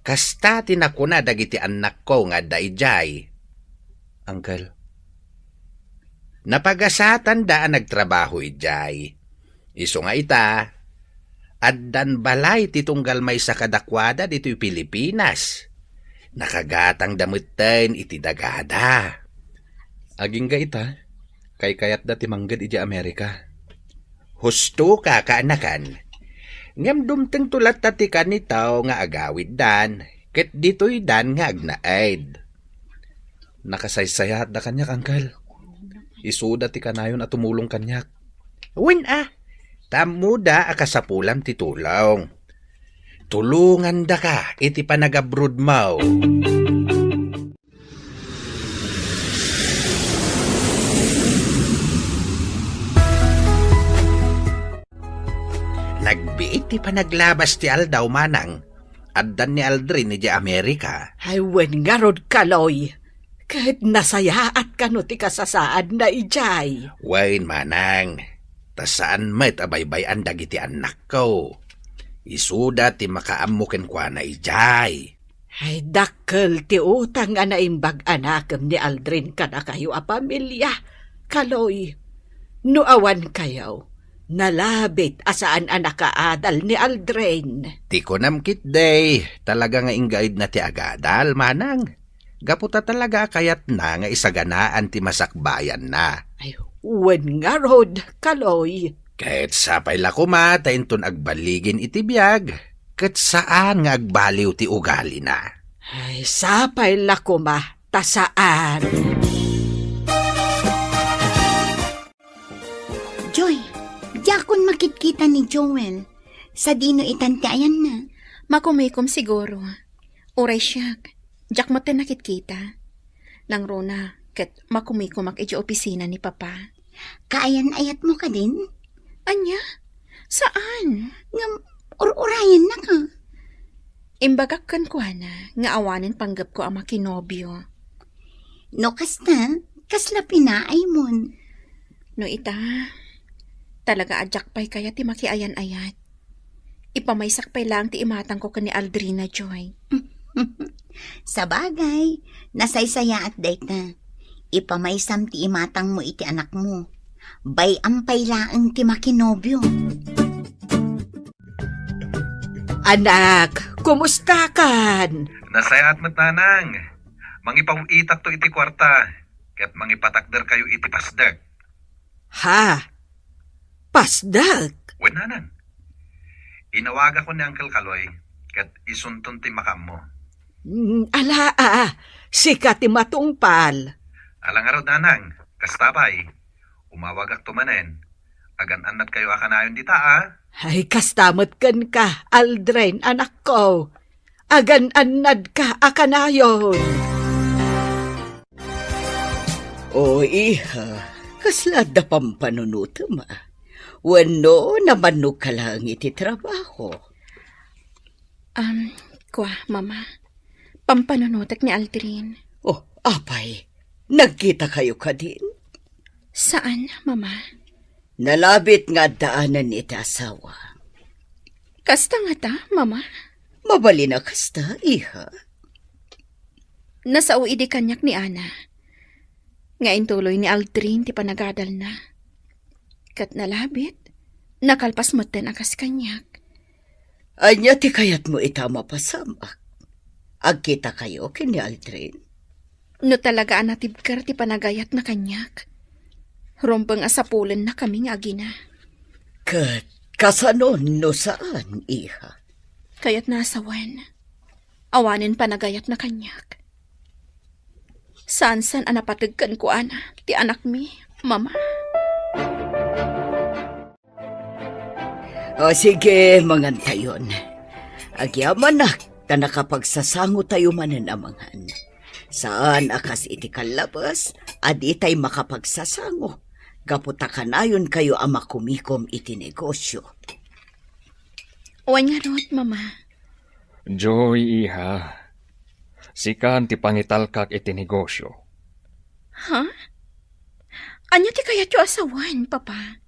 Kasta ti nakuna dagiti annakko nga adda idiay. Uncle, napagasatanda a nagtrabaho idiay. Isu nga ita, addan balay ti tunggal maysa kadakuada ditoy Pilipinas. Nakagatangda metten iti dagada. Agingga ita, kaykayatda ti mangged idiay Amerika. Husto ka, kaanakan. Ngem dumtengto latta ti kanitaw nga agawiddan, ket ditoydan nga agnaed. Nakasaysayaatda kaniak, Uncle. Isuda ti kanayon a tumulong kaniak. Wen a, ta ammoda a kasapulam ti tulong. Tulongandaka iti panagabrodmo. Nagbiit ti panaglabas ti aldaw, manang. Addan ni Aldrin idiay Amerika. Ay, wen ngarud, Kaloy. Ket nasayaat kano ti kasasaadna idiay. Wen, manang. Ta saan met a baybay-an dagiti annakko. Isuda ti makaammo kenkuana idiay. Ay, dakkel ti utang a naimbag a nakem ni Aldrin kadakayo a pamilia, Kaloy. No awan kayo, nalabit a saan a nakaadal ni Aldrin. Ti kunam ketdi, talaga nga inggaidna ti agadal, manang. Gapu ta talaga a kayatna nga isaganaan ti masakbayanna. Ay, wen ngarud, Kaloy. Ket sapay la koma ta inton agballigin iti biag, ket saan nga agbaliw ti ugalina. Ay, sapay la koma ta saan. Joy, diakon makitkita ni Joel. Sadino itan ti ayanna? Makumikom siguro. Uray siak, diak met nakitkita. Nangruna, ket makumikomak idiay opisina ni Papa. Kaayan-ayatmo kadin? Ania? Saan? Ngem ur-urayennaka. Imbagak kenkuana nga awanen panggepko a makinobio. No kasta, kasla pinaaymon. No ita, talaga a diak pay kayat ti makiayan-ayat. Ipamaysak pay laeng ti imatangko ken ni Aldrina, Joy. Sabagay, nasaysayaat dayta. Ipamaysam ti imatangmo iti anakmo. Bay-am pay laeng ti makinobio. Anak, kumustakan? Nasayaat met, nanang. Mangipaw-itakto iti kuarta, ket mangipatakderkayo iti pasdek. Ha? Pasdek? Wen, nanang. Inawagakon ni Uncle Kaloy, ket isunton ti makaammo. Mm, ala, a, sika ti matungpal. Ala ngarud, nanang, kasta pay. Umawagakto manen. Agan-annadkayo a kanayon dita, a? Ay, kasta met kenka, Aldrin, anakko. Agan-annadka a kanayon. O, iha, kasla adda pampanunotem, a? Wenno namannogka laeng iti trabaho? Am, kua, Mama. Pampanunotek ni Aldrin. O, apay, nagkitakayo kadin? Saan, Mama. Nalabit nga addaanen iti asawa. Kasta ngata, Mama? Mabalin a kasta, iha. Nasao idi kaniak ni Ana nga intuloy ni Aldrin ti panagadalna. Ket nalabit, Nakalpas metten a kas kaniak. Ania ti kayatmo ita a mapasamak? Agkitakayo ken ni Aldrin? No talaga a natibker ti panagayatna kaniak, rumbeng a sapulennakami nga agina. Ket kasano no saan, iha? Kayatna a sawen, awanen panagayatna kaniak. Saansan a napateg kenkuana ti anakmi, Mama. O sige, mangantayon. Agyamanak ta nakapagsasangotayo manen a mangan. Saan a kas iti kallabes a ditay makapagsasango gapu ta kanayonkayo a makumikom iti negosio. Wen ngarud, Mama. Joy, iha. Sikan ti pangitalkak iti negosio. Ha? Ania ti kayatyo a sawen, Papa?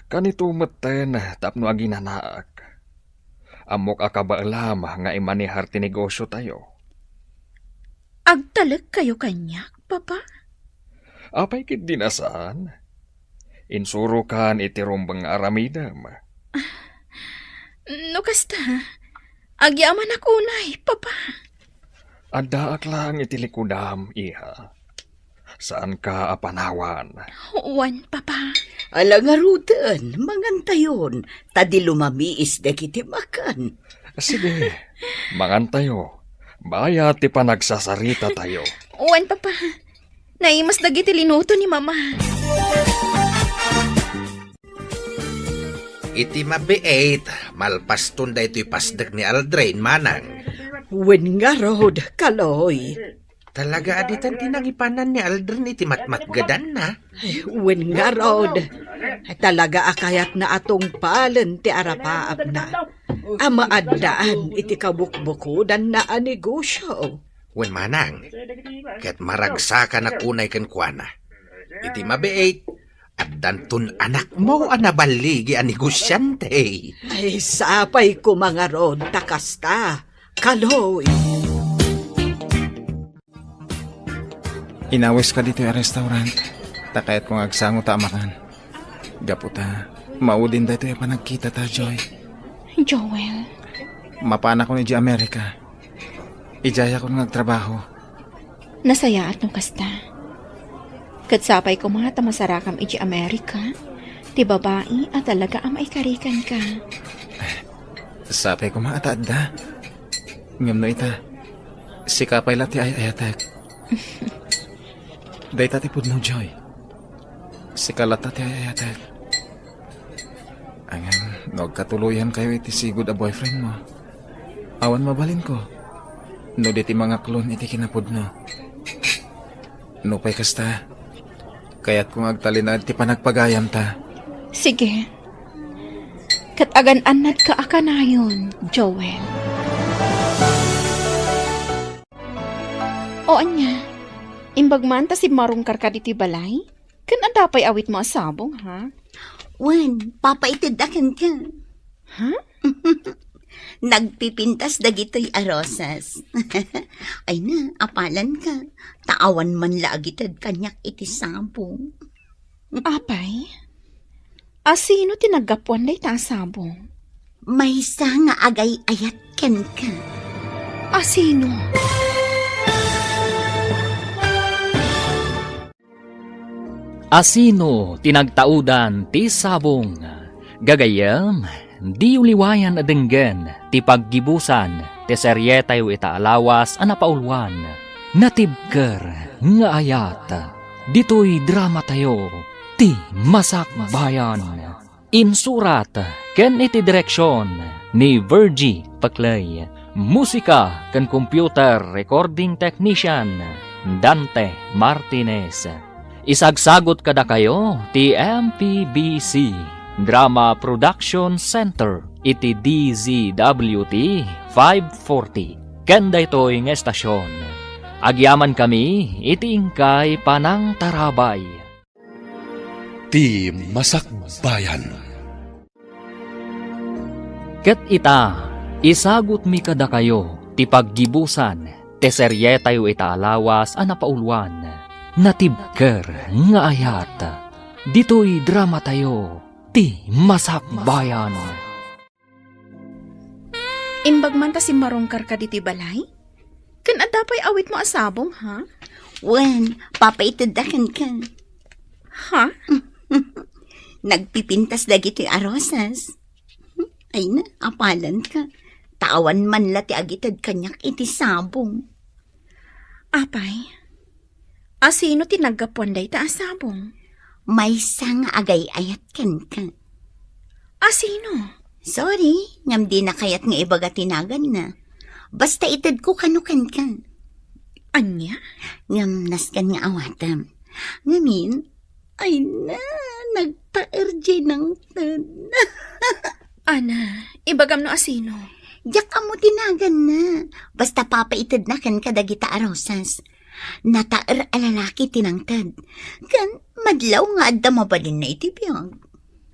Kanito metten tapno aginanaak. Ammok a kabaelam nga imanehar ti negosiotayo. Agtalekkayo kaniak, Papa? Apay ketdi a saan? Insurokan iti rumbeng nga aramidem. No kasta, agyamanak unay, Papa. Addaak laeng iti likudam, iha. Saanka a panawan. Wen, Papa. Ala ngaruden, mangantayon, ta di lumamiis dagiti makan. Sige, mangantayo. Bayat ti panagsasaritatayo. Wen, Papa. Naimas dagiti linuto ni Mama. Iti mabiit, malpaston daytoy pasdek ni Aldrin, manang. Wen ngarud, Kaloy. Talaga a ditan ti nangipanan ni Aldrin iti matmatgedanna. Wen ngarud, talaga a kayatna a tungpalen ti arapaapna a maaddaan iti kabukbukodanna a negosio. Wen manang, ket maragsakanak unay kenkuana. Iti mabiit, addanton anakmo a naballigi a negosiante. Ay, sapay koma ngarud ta kasta, Kaloy. Inawiska ditoy a restaurant, ta kayatko nga agsangota a makan. Gapu ta, maudin daytoy a panagkitata, Joy. Joel. Mapanakon idiay Amerika. Idiayakon nga agtrabaho. Nasayaat no kasta. Ket sapay koma ta masarakam idiay Amerika ti babai a talaga a maikarikanka. Sapay koma a ta adda. Ngem no ita, sika pay la ti ay-ayatek. Dayta ti pudno, Joy. Sika latta ti ay-ayatek. Ngem no agkatuloyankayo iti sigud a boyfriend mo, awan mabalinko no di ti mangaklon iti kinapudno. Nupay kasta, kayatko nga agtalinaed ti panagpagayamta. Sige. Ket agan-annadka a kanayon, Joel. O ania, imbag man ta simmarungkarka ditoy balay? Ken adda pay awitmo a sabong, ha? Wen, papaitedda kenka. Ha? Nagpipintas dagitoy a rosas. Ay na, apalanka. Ta awan man la agited kaniak iti sabong. Apay? Asino ti naggapuan dayta a sabong? Maysa nga agay-ayat kenka. Asino? Asino ti nagtaudan ti sabong? Gagayyem, diyo liwayan a denggen ti paggibusan ti serietayo ita a lawas a napauluan, Natibker nga Ayat. Ditoy dramatayo, Ti Masakbayan. Insurat ken iti direksion ni Virgie Paclay. Musika ken computer recording technician, Dante Martinez. Isagsagut kadakayo ti M P B C Drama Production Center iti D Z W T five forty. Ken daytoy nga estasion, agyamankami iti inkay panangtarabay. Ti Masakbayan. Ket ita, isagutmi kadakayo ti paggibusan ti serietayo ita a lawas a napauluan, Natibker nga Ayat. Ditoy dramatayo, Ti Masakbayan. Imbag man ta simmarungkarka ditoy balay? Ken adda pay awitmo a sabong, ha? Wen, papaitedda kenka. Ha? Nagpipintas dagitoy a rosas. Ay na, apalanka. Ta awan man la ti agited kaniak iti sabong. Apay, asino ti naggapuan dayta a sabong? Maysa nga agay-ayat kenka. Asino? Sorry, ngem dina kayat nga ibaga ti naganna. Basta itedko kano kenka. Ania? Ngem nasken nga awatem. Ngamin, ay na, nagtaer diay nangted. Ana, ibagam no asino? Diak ammo ti naganna. Basta papaitedna kenka dagita a rosas. Nataer a lalaki ti nangted. Ken madlaw nga adda mabalinna iti biag.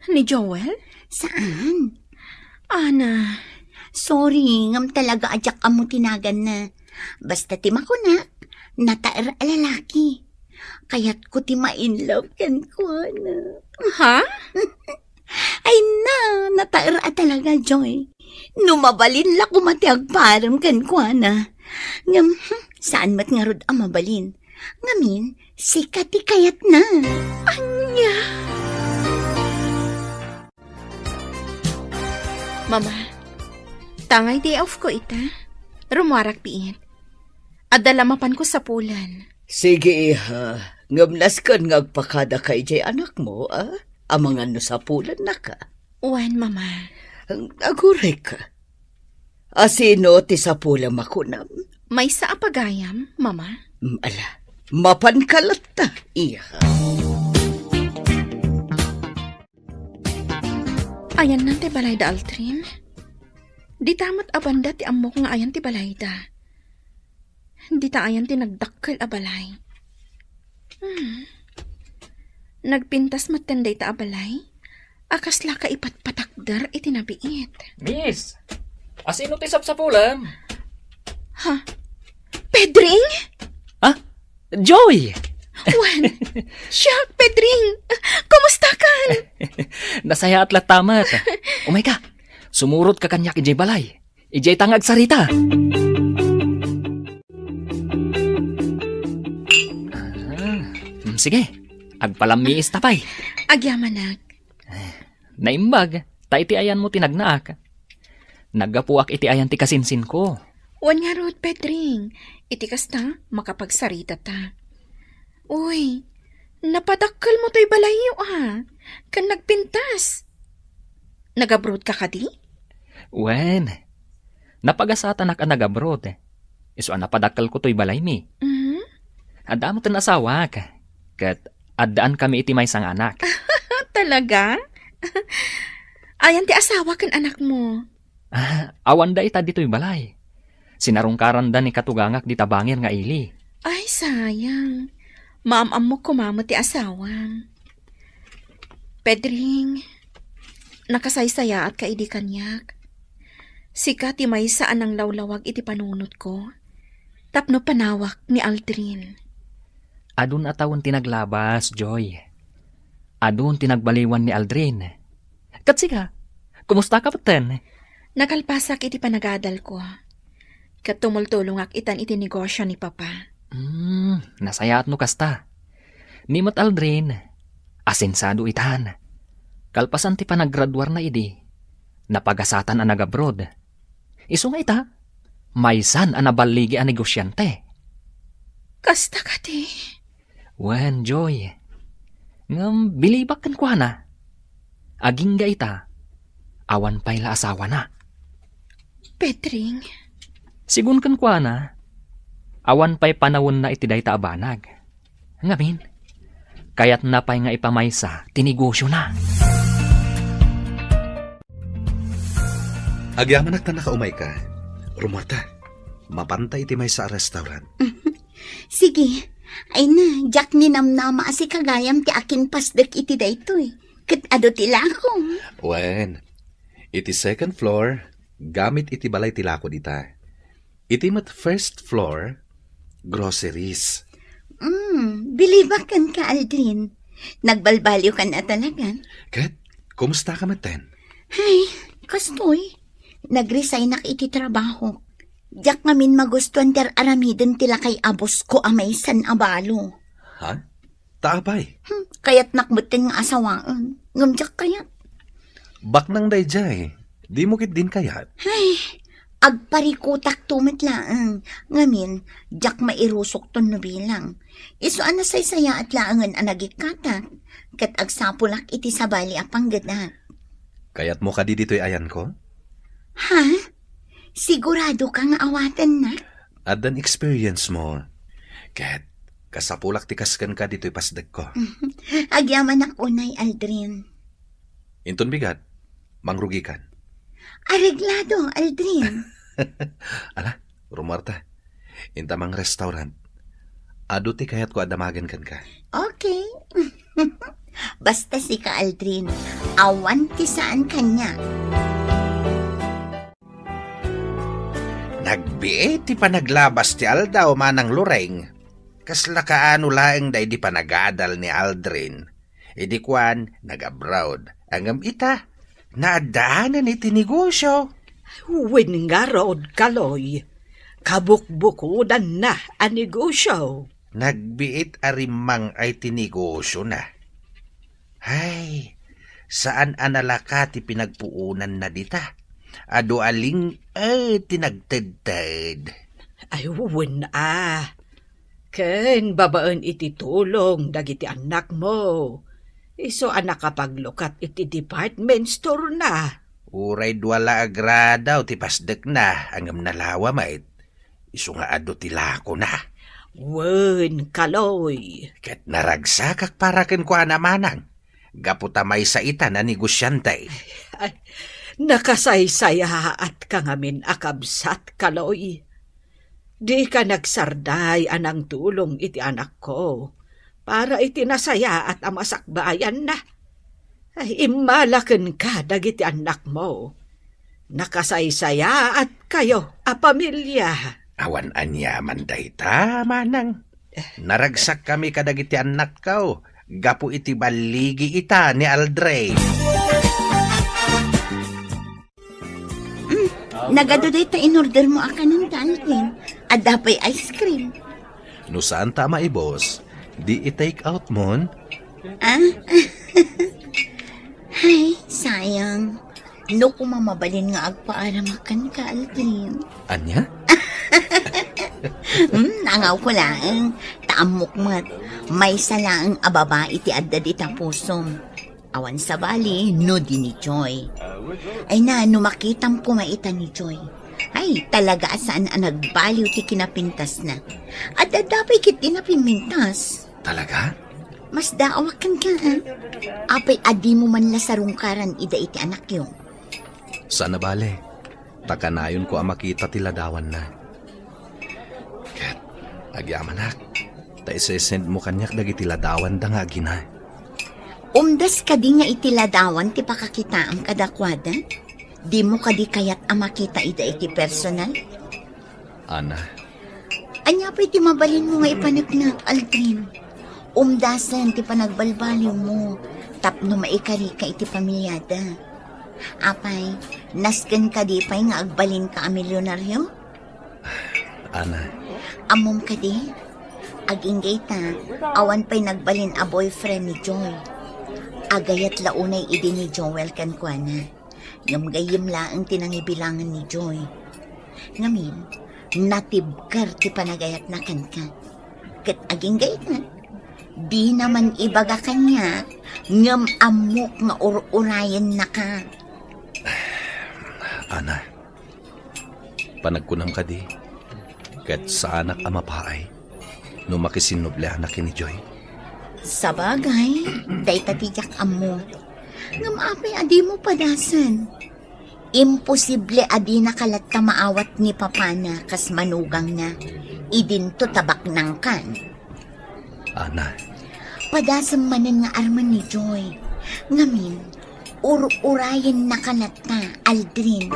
Ni Joel? Saan? Ana. Sorry, ngem talaga a diak ammo ti naganna. Basta ti makunak, nataer a lalaki. Kayatko ti ma-in love kenkuana. Ha? Ay na, nataer a talaga, Joy. No mabalin la koma ti agparem kenkuana. Ngem, hmm, saan met ngarud a mabalin. Ngamin, sika ti kayatna. Ania? Mama, tangay day off ko ita. Rumuarak biit. Adda la mapanko sapulen. Sige, iha. Ngem nasken nga agpakadaka idiay anakmo, a? Amangan no sapulennaka. Wen, Mama. Aguray ka. Asino ti sapulem a kunam? Maysa a pagayam, Mama. Mm, ala, mapanka latta, iha. Ayanna ti balayda, Aldrin? Dita met a banda ti ammok nga ayan ti balayda. Dita ayan ti nagdakkel a balay. Hmm. Nagpintas metten dayta a balay a kasla kaipatpatakder iti nabiit. Miss, asino ti sapsapulem? Ha? Pedring? Ha? Joy! Wen, siak, Pedring. Kumustakan? Nasayaat latta met. Umayka, sumurotka kaniak idiay balay. Idiay ta nga agsarita. Ah, hmm, sige, agpalammiista pay. Agyamanak. Naimbag, ta iti ayanmo ti nagnaak. Naggapuak iti ayan ti kasinsinko. Wen ngarud, Pedring, iti kasta, makapagsaritata. Uy, napadakkelmo toy balayyo, a? Ken nagpintas. Nagabroadka kadi? Wen, napagasatanak a nagabroad. Isu a napadakkelko toy balaymi. Mhm. Adda metten asawak, ket addaan kami iti maysa nga anak. Talaga? Ayan ti asawa ken anakmo? Ah, awanda ita ditoy balay. Sinarungkaranda ni katugangak dita bangir nga ili. Ay, sayang. Maam-ammok koma met ti asawam. Pedring, nakasaysayaatka idi kaniak. Sika ti maysa a nanglawlawag iti panunotko tapno panawak ni Aldrin. Adun a tawen ti naglabas, Joy. Adun ti nagbaliwan ni Aldrin. Ket sika, kumustaka metten? Nakalpasak iti panagadalko. Ket tumultulongak itan iti negosio ni Papa. Hmm, nasayaat no kasta. Ni met Aldrin, asensado itan. Kalpasan ti panaggraduarna idi, napagasatan a nagabroad. Isu nga ita, maysan a naballigi a negosiante. Kasta kadi? Wen, Joy. Ngem bilibak kenkuana. Agingga ita, awan pay la asawana. Pedring. Sigun kenkuana, awan pay panawenna iti dayta a banag. Ngamin, kayatna pay nga ipamaysa ti negosiona. Agyamanak ta nakaumayka. Rumuarta. Mapanta iti maysa a restaurant. Sige. Ay na, diak ninamnama a sika gayam ti akinpasdek iti daytoy. Ket adu ti lakom. Wen, iti second floor, gamit iti balay ti lakod ita. Iti met first floor, groceries. Mm, bilibak kenka, Aldrin. Nagbalbaliwkan a talaga. Ket Kumusta ka metten? Ay, kastoy. Nagresignak iti trabaho. Diak ngamin magustuan ti ar-aramiden ti lakay a boss ko a maysan a balo. Ha? Ta apay? Hmm, kayatnak metten nga asawaen. Ngem diak kayat. Baknang daydiay. Dimo ketdin kayat? Ay, agparikutakto met laeng. Ngamin, diak mairusokton no bilang. Isu a nasaysayaat laengen a nagikkatak, ket agsapulak iti sabali a panggedak. Kayatmo kadi ditoy ayanko? Ha? Sigurado ka nga awatennak? Addan experience mo. Ket kasapulak ti kas kenka ditoy pasdekko. Agyamanak unay, Aldrin. Inton bigat, mangrugikan. Areglado, Aldrin. Ala, rumuarta. Inta mang-restaurant. Adu ti kayatko a damagen kenka. Okay. Basta sika, Aldrin, awan ti saan kaniak. Nagbiit ti panaglabas ti aldaw, Manang Loreng. Kasla kaano laeng daydi panagadal ni Aldrin. Idi kuan, nag-abroad. Ngem ita, naaddaanan iti negosio. Wen ngarud, Kaloy, kabukbukodanna a negosio. Nagbiit a rimmang-ay ti negosiona. Ay, saan a nalaka ti pinagpuonanna dita. Adu a ling-, eh, ti nagtedted. Ay, wen a. Ken babaen iti tulong dagiti annakmo, isu a nakapaglukat iti department store-na. Uray dua la a gradaw ti pasdekna, ngem nalawa met. Isu nga adu ti lakona. Wen, Kaloy. Ket naragsakak para kenkuana, Manang, gapu ta maysa ita a negosiante. Ay, nakasaysayaatka ngamin a kabsat, Kaloy. Dika nagsarday a nangtulong iti anakko para iti nasayaat a masakbayanna. Ay, immala kenka dagiti annakmo. Nakasaysayaatkayo a pamilia. Awan aniaman dayta, Manang. Naragsakkami kadagiti annakko gapu iti balligi ita ni Aldrin. Mm, nagadu dayta in-order mo a kanen, Aldrin. Adda pay ice cream. No saan ta a maibus, di i-take out mon? Ah? Ay, sayang. No koma mabalin nga agpaaram a kenka, Aldrin. Ania? Hmm, nangawko laeng. Ta ammok met, maysa laeng a babai ti adda dita pusom. Awan sabali, no di ni Joy. Ay na, no makitam koma ita ni Joy. Ay, talaga a saan a nagbaliw ti kinapintasna. Adda pay ketdi a napimmintas. Talaga? Masdaawak kenka, a. Apay a dimo man la sarungkaran ida iti anakyo? Saan a bale. Ta kanayonko a makita ti ladawanna. Ket agyamanak, ta isesendmo kaniak dagiti ladawanda nga agina. Umdas kadi nga iti ladawan ti pakakitaam kadakuada? Dimo kadi kayat a makita ida iti personal? Ana. Ania pay ti mabalinmo nga ipaneknek, Aldrin? Umdasen ti panagbalbaliwmo tapno maikarika iti pamiliada. Apay, nasken kadi pay nga agbalinka a milyonaryo? Ana. Ammom kadi? Agingga ita, awan pay nagbalin a boyfriend ni Joy. Agayat la unay idi ni Joel kenkuana. Ngem gayyem laeng ti nangibilangen ni Joy. Ngamin, natibker ti panagayatna kenka. Ket agingga ita, dina man ibaga kaniak, ngem ammok nga ur-urayennaka. Ana, panagkunam kadi, ket saanak a mapaay no makisinnublianak ken ni Joy? Sabagay, dayta ti diak ammo. Ngem apay a dimo padasen? Imposible a dinaka latta maawat ni papana kas manugangna. Idinto ta baknangkan. Ana. Padasem manen nga armen ni Joy. Ngamin, ur-urayennaka latta, Aldrin.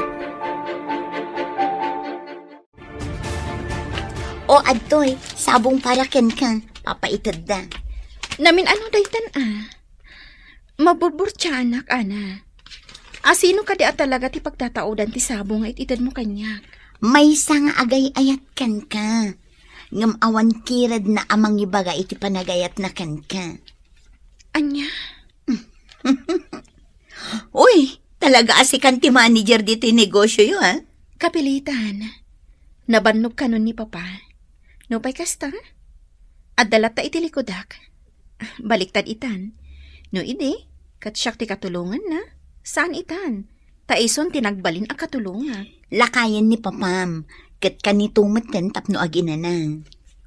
O, adtoy, sabong para kenka, papaitedda. Namin ano daytan, a? Maburburtiaanak, Ana. Asino kadi a talaga ti pagtataudan ti sabong nga it-itedmo kaniak? Maysa nga agay-ayat kenka. Ngem awan kiredna a mangibaga iti panagayatna kenka. Ania? Uy, talaga a sikan ti manager ditoy negosioyo, ha? Kapilitan. Nabannog kanon ni Papa. Nupay kasta, adda latta iti likudak. Baliktad itan. No idi, ket siak ti katulonganna. Saan itan? Ta isun ti nagbalin a katulongak. Lakayen ni Papam, ket kanito metten tapno aginana.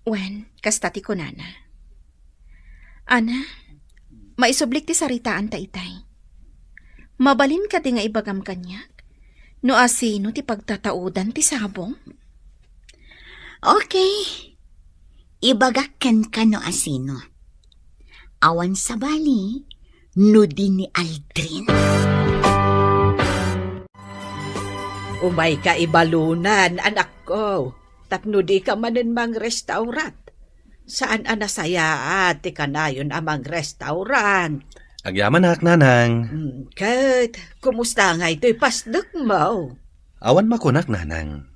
Wen, kasta ti kunana. Ana, maisublik ti saritaanta itay. Mabalin kadi nga ibagam kaniak no asino ti pagtataudan ti sabong? Okay. Ibagak kenka no asino. Awan sabali no di ni Aldrin. Umayka ibalunan, anakko, tapno dika manen mangrestaurat. Saan a nasayaat ti kanayon a mangrestaurat. Agyamanak, Nanang. Hmm, ket, kumusta ngay toy pasdekmo? Awan makunak, Nanang.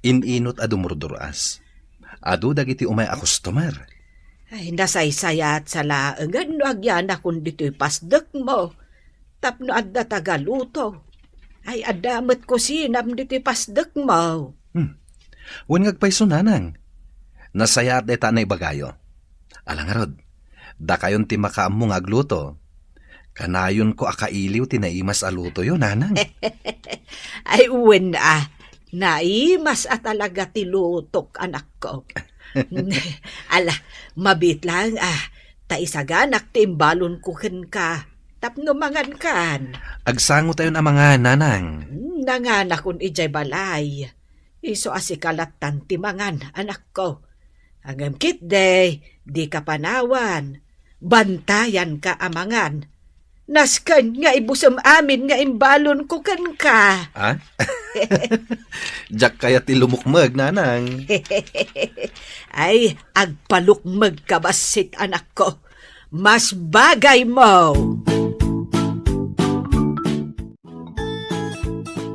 In-inot a dumurdur-as. Adu dagiti umay a customer. Ay, nasaysayaat sa laengen no agyanakon ditoy pasdekmo. Tapno adda tagaluto. Ay, adda met kusinam ditoy pasdekmo. Hmm. Wen nga agpayso, Nanang. Nasayaat dayta a naibagayo. Ala ngarud, dakayon ti makaammo nga agluto. Kanayonko a kailiw ti naimas a lutoyo, Nanang. Ay, wen a, naimas a talaga ti lutok, anakko. Ala, mabiit laeng a, ta isaganak ti imbalonko kenka, tapno mangankan. Agsangotayon a mangan, Nanang. Hmm, nanganakon idiay balay. Isu a sika lattan ti mangan, anakko. Ngem ketdi, dika panawan. Bantayanka a mangan. Nasken nga ibusem amin nga imbalonko kenka. Ha? Diak kayat ti lumukmeg, Nanang. Ay, agpalukmegka bassit, anakko. Mas bagaymo.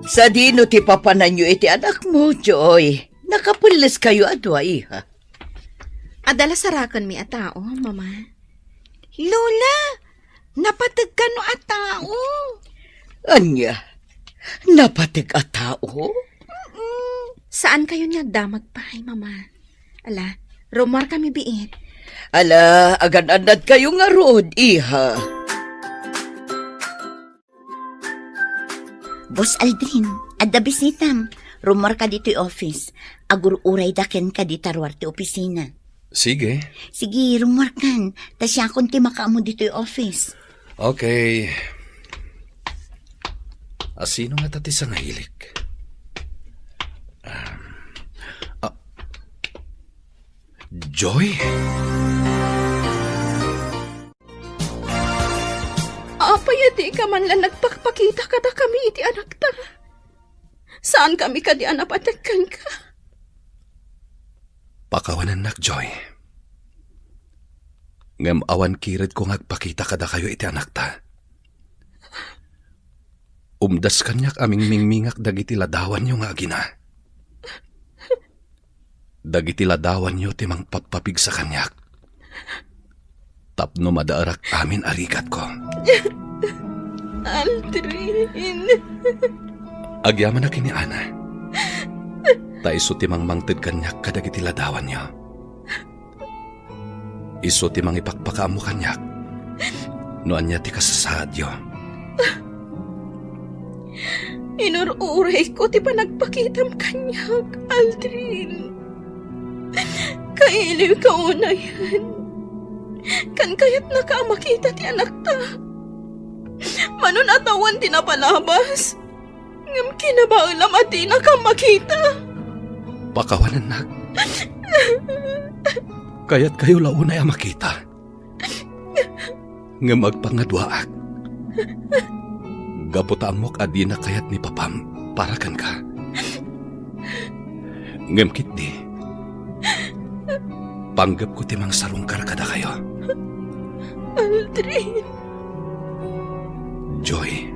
Sadino ti papananyo iti anakmo, Joy? Nakapelleskayo a dua, iha. Adda la sarakenmi a tao, Mama. Lola, napateg kano a tao? Ania? Napateg a tao? Mm-mm. Saankayon nga agdamag pay, Mama. Ala, rummuarkami biit. Ala, agan-annadkayo ngarud, iha. Boss Aldrin, adda bisitam. Rummuarka ditoy office. Agur-urayda kenka dita ruar ti opisina. Sige. Sige, rummuarkan. Ta siakon ti makaammo ditoy office. Okay. Asino ngata ti sangailik? Um, ah, Joy? Apay a dika man la nagpakpakita kadakami iti anakta? Saankami kadi a napateg kenka? Pakawanennak, Joy. Ngem awan kiredko nga agpakita kadakayo iti anakta. Umdas kaniak a mingmingmingak dagiti ladawanyo nga agina. Dagiti ladawanyo ti mangpapapigsa kaniak tapno madaerak amin a rigatko. Aldrin. Agyamanak ken ni Ana. Ta isu ti mangmangted kaniak kadagiti ladawanyo. Isu ti mangipakpakaammo kaniak no ania ti kasasaadyo. Inur-urayko ti panagpakitam kaniak, Aldrin. Kailiwka unayen. Ken kayatnaka a makita ti anakta. Mano a tawen ti napalabas. Ngem kinabaelam a dinaka makita. Pakawanennak. Kayatkayo la unay a makita. Ngem agpangaduaak. Gapu ta ammok a dina kayat ni Papam para kenka. Ngem ketdi, panggepko ti mangsarungkar kadakayo. Aldrin. Joy,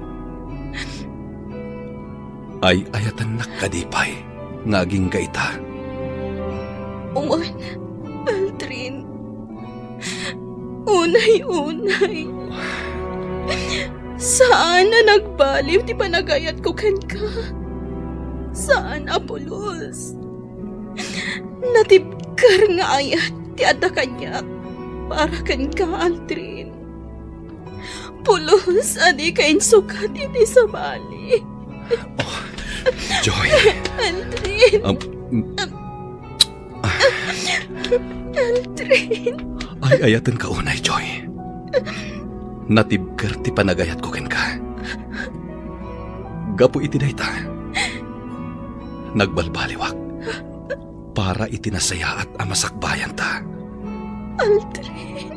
ay-ayatennak kadi pay nga agingga ita? Wen, Aldrin. Unay-unay. Saan a nagbaliw ti panagayatko kenka. Saan a pulos. Natibker nga ayat ti adda kaniak para kenka, Aldrin. Pulos a dika insukat iti sabali. Oh, Joy. Aldrin. Um, Aldrin. Ay-ayatenka unay, Joy. Natibker ti panagayatko kenka. Gapu iti dayta, nagbalbaliwak para iti nasayaat a masakbayanta. Aldrin.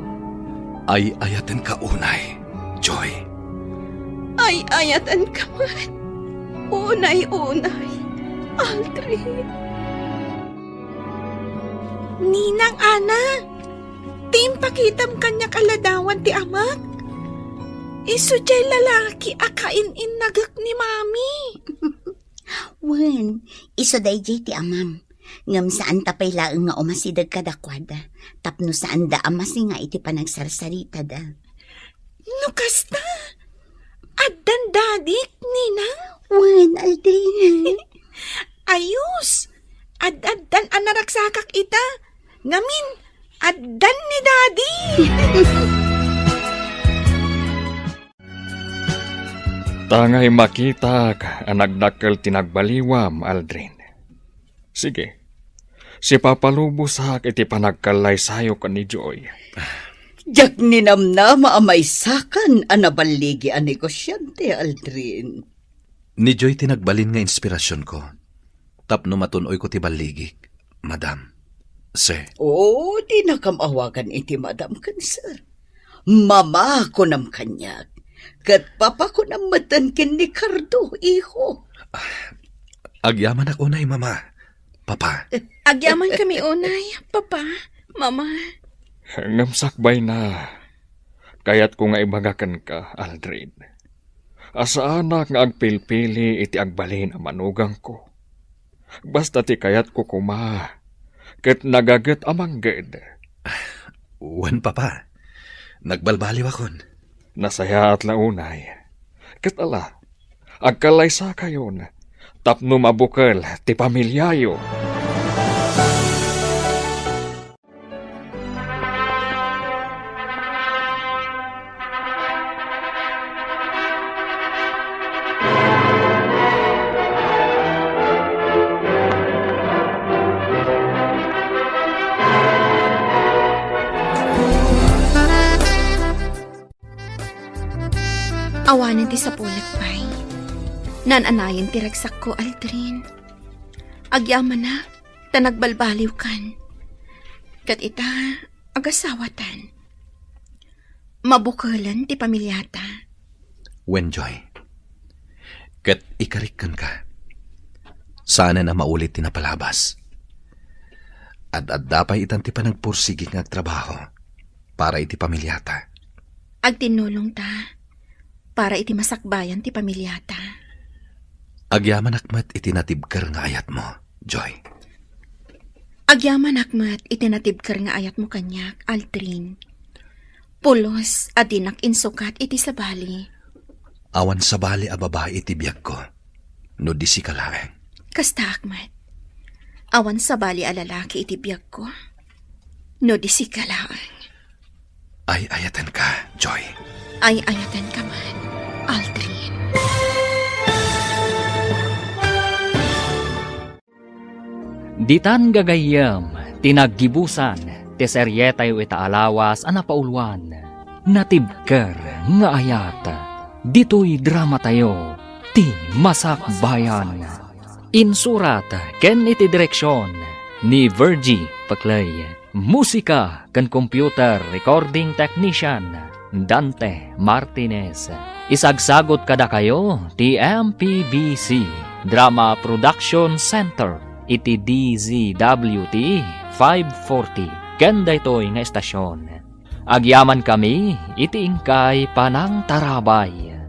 Ay-ayatenka unay, Joy. Ay-ayatenka met. Unay-unay, Aldrin. Ninang Ana, ti impakitam kaniak a ladawan ti amak? Isu diay lalaki a kain-innagek ni Mami. Wen, isu daydiay ti amam. Ngem saanta pay laeng nga umasideg kadakuada, tapno saanda a masinga iti panagsarsaritada. No kasta, addan dadik, Nina? Wen, Aldrin. Ayos! Ad-addan a naragsakak ita. Ngamin, addan ni Daddy! Tangay makitak a nagdakkel ti nagbaliwam, Aldrin. Sige, sipapalubosak iti panagkallaysayok ken ni Joy. Diak ninamnama a maysakan a naballigi a negosyante, Aldrin. Ni Joy ti nagbalin nga inspirasionko tapno matun-oyko ti balligik, Madam. Sir. Oo, dinakam awagan iti Madam ken Sir. Mama, kunam kaniak. Ket Papa, kunam metten ken ni Cardo, iho. Agyamanak unay, Mama. Papa. Agyamankami unay, Papa, Mama. Ngem sakbayna, kayatko nga ibaga kenka, Aldrin, a saanak nga agpilpili iti agbalin a manugangko. Basta ti kayatko koma, ket nagaget a mangged. Wen, Papa. Nagbalbaliwakon. Nasayaat la unay. Ket ala, agkallaysakayon tapno mabukel ti pamiliayo. Awanen ti sapulet pay. Naan-anayen ti ragsakko, Aldrin. Agyamanak ta nagbalbaliwkan. Ket ita, agasawatan. Mabukelen ti pamiliata. Wen, Joy. Ket ikarik kenka. Saanen a maulit ti napalabas. Ad-adda pay itan ti panagpursigik nga agtrabaho para iti pamiliata. Agtinnulongta para iti masakbayan ti pamiliata. Agyamanak met iti natibker nga ayatmo, Joy. Agyamanak met iti natibker nga ayatmo kaniak, Aldrin. Pulos a dinak insukat iti sabali. Awan sabali a babai iti biagko, no di sika laeng. Kastaak met. Awan sabali a lalaki iti biagko, no di sika laeng. Ay-ayatenka, Joy. Ay-ayatenka met, Aldrin. Ditan gagayyem ti naggibusan ti serietayo ita a lawas a napauluan, Natibker nga Ayat, ditoy dramatayo, Ti Masakbayan. Insurat ken iti direksion ni Virgie Paclay. Musika ken computer recording technician, Dante Martinez. Isagsagut kadakayo ti M P B C Drama Production Center iti D Z W T five forty ken daytoy nga estasion. Agyamankami iti inkay panangtarabay.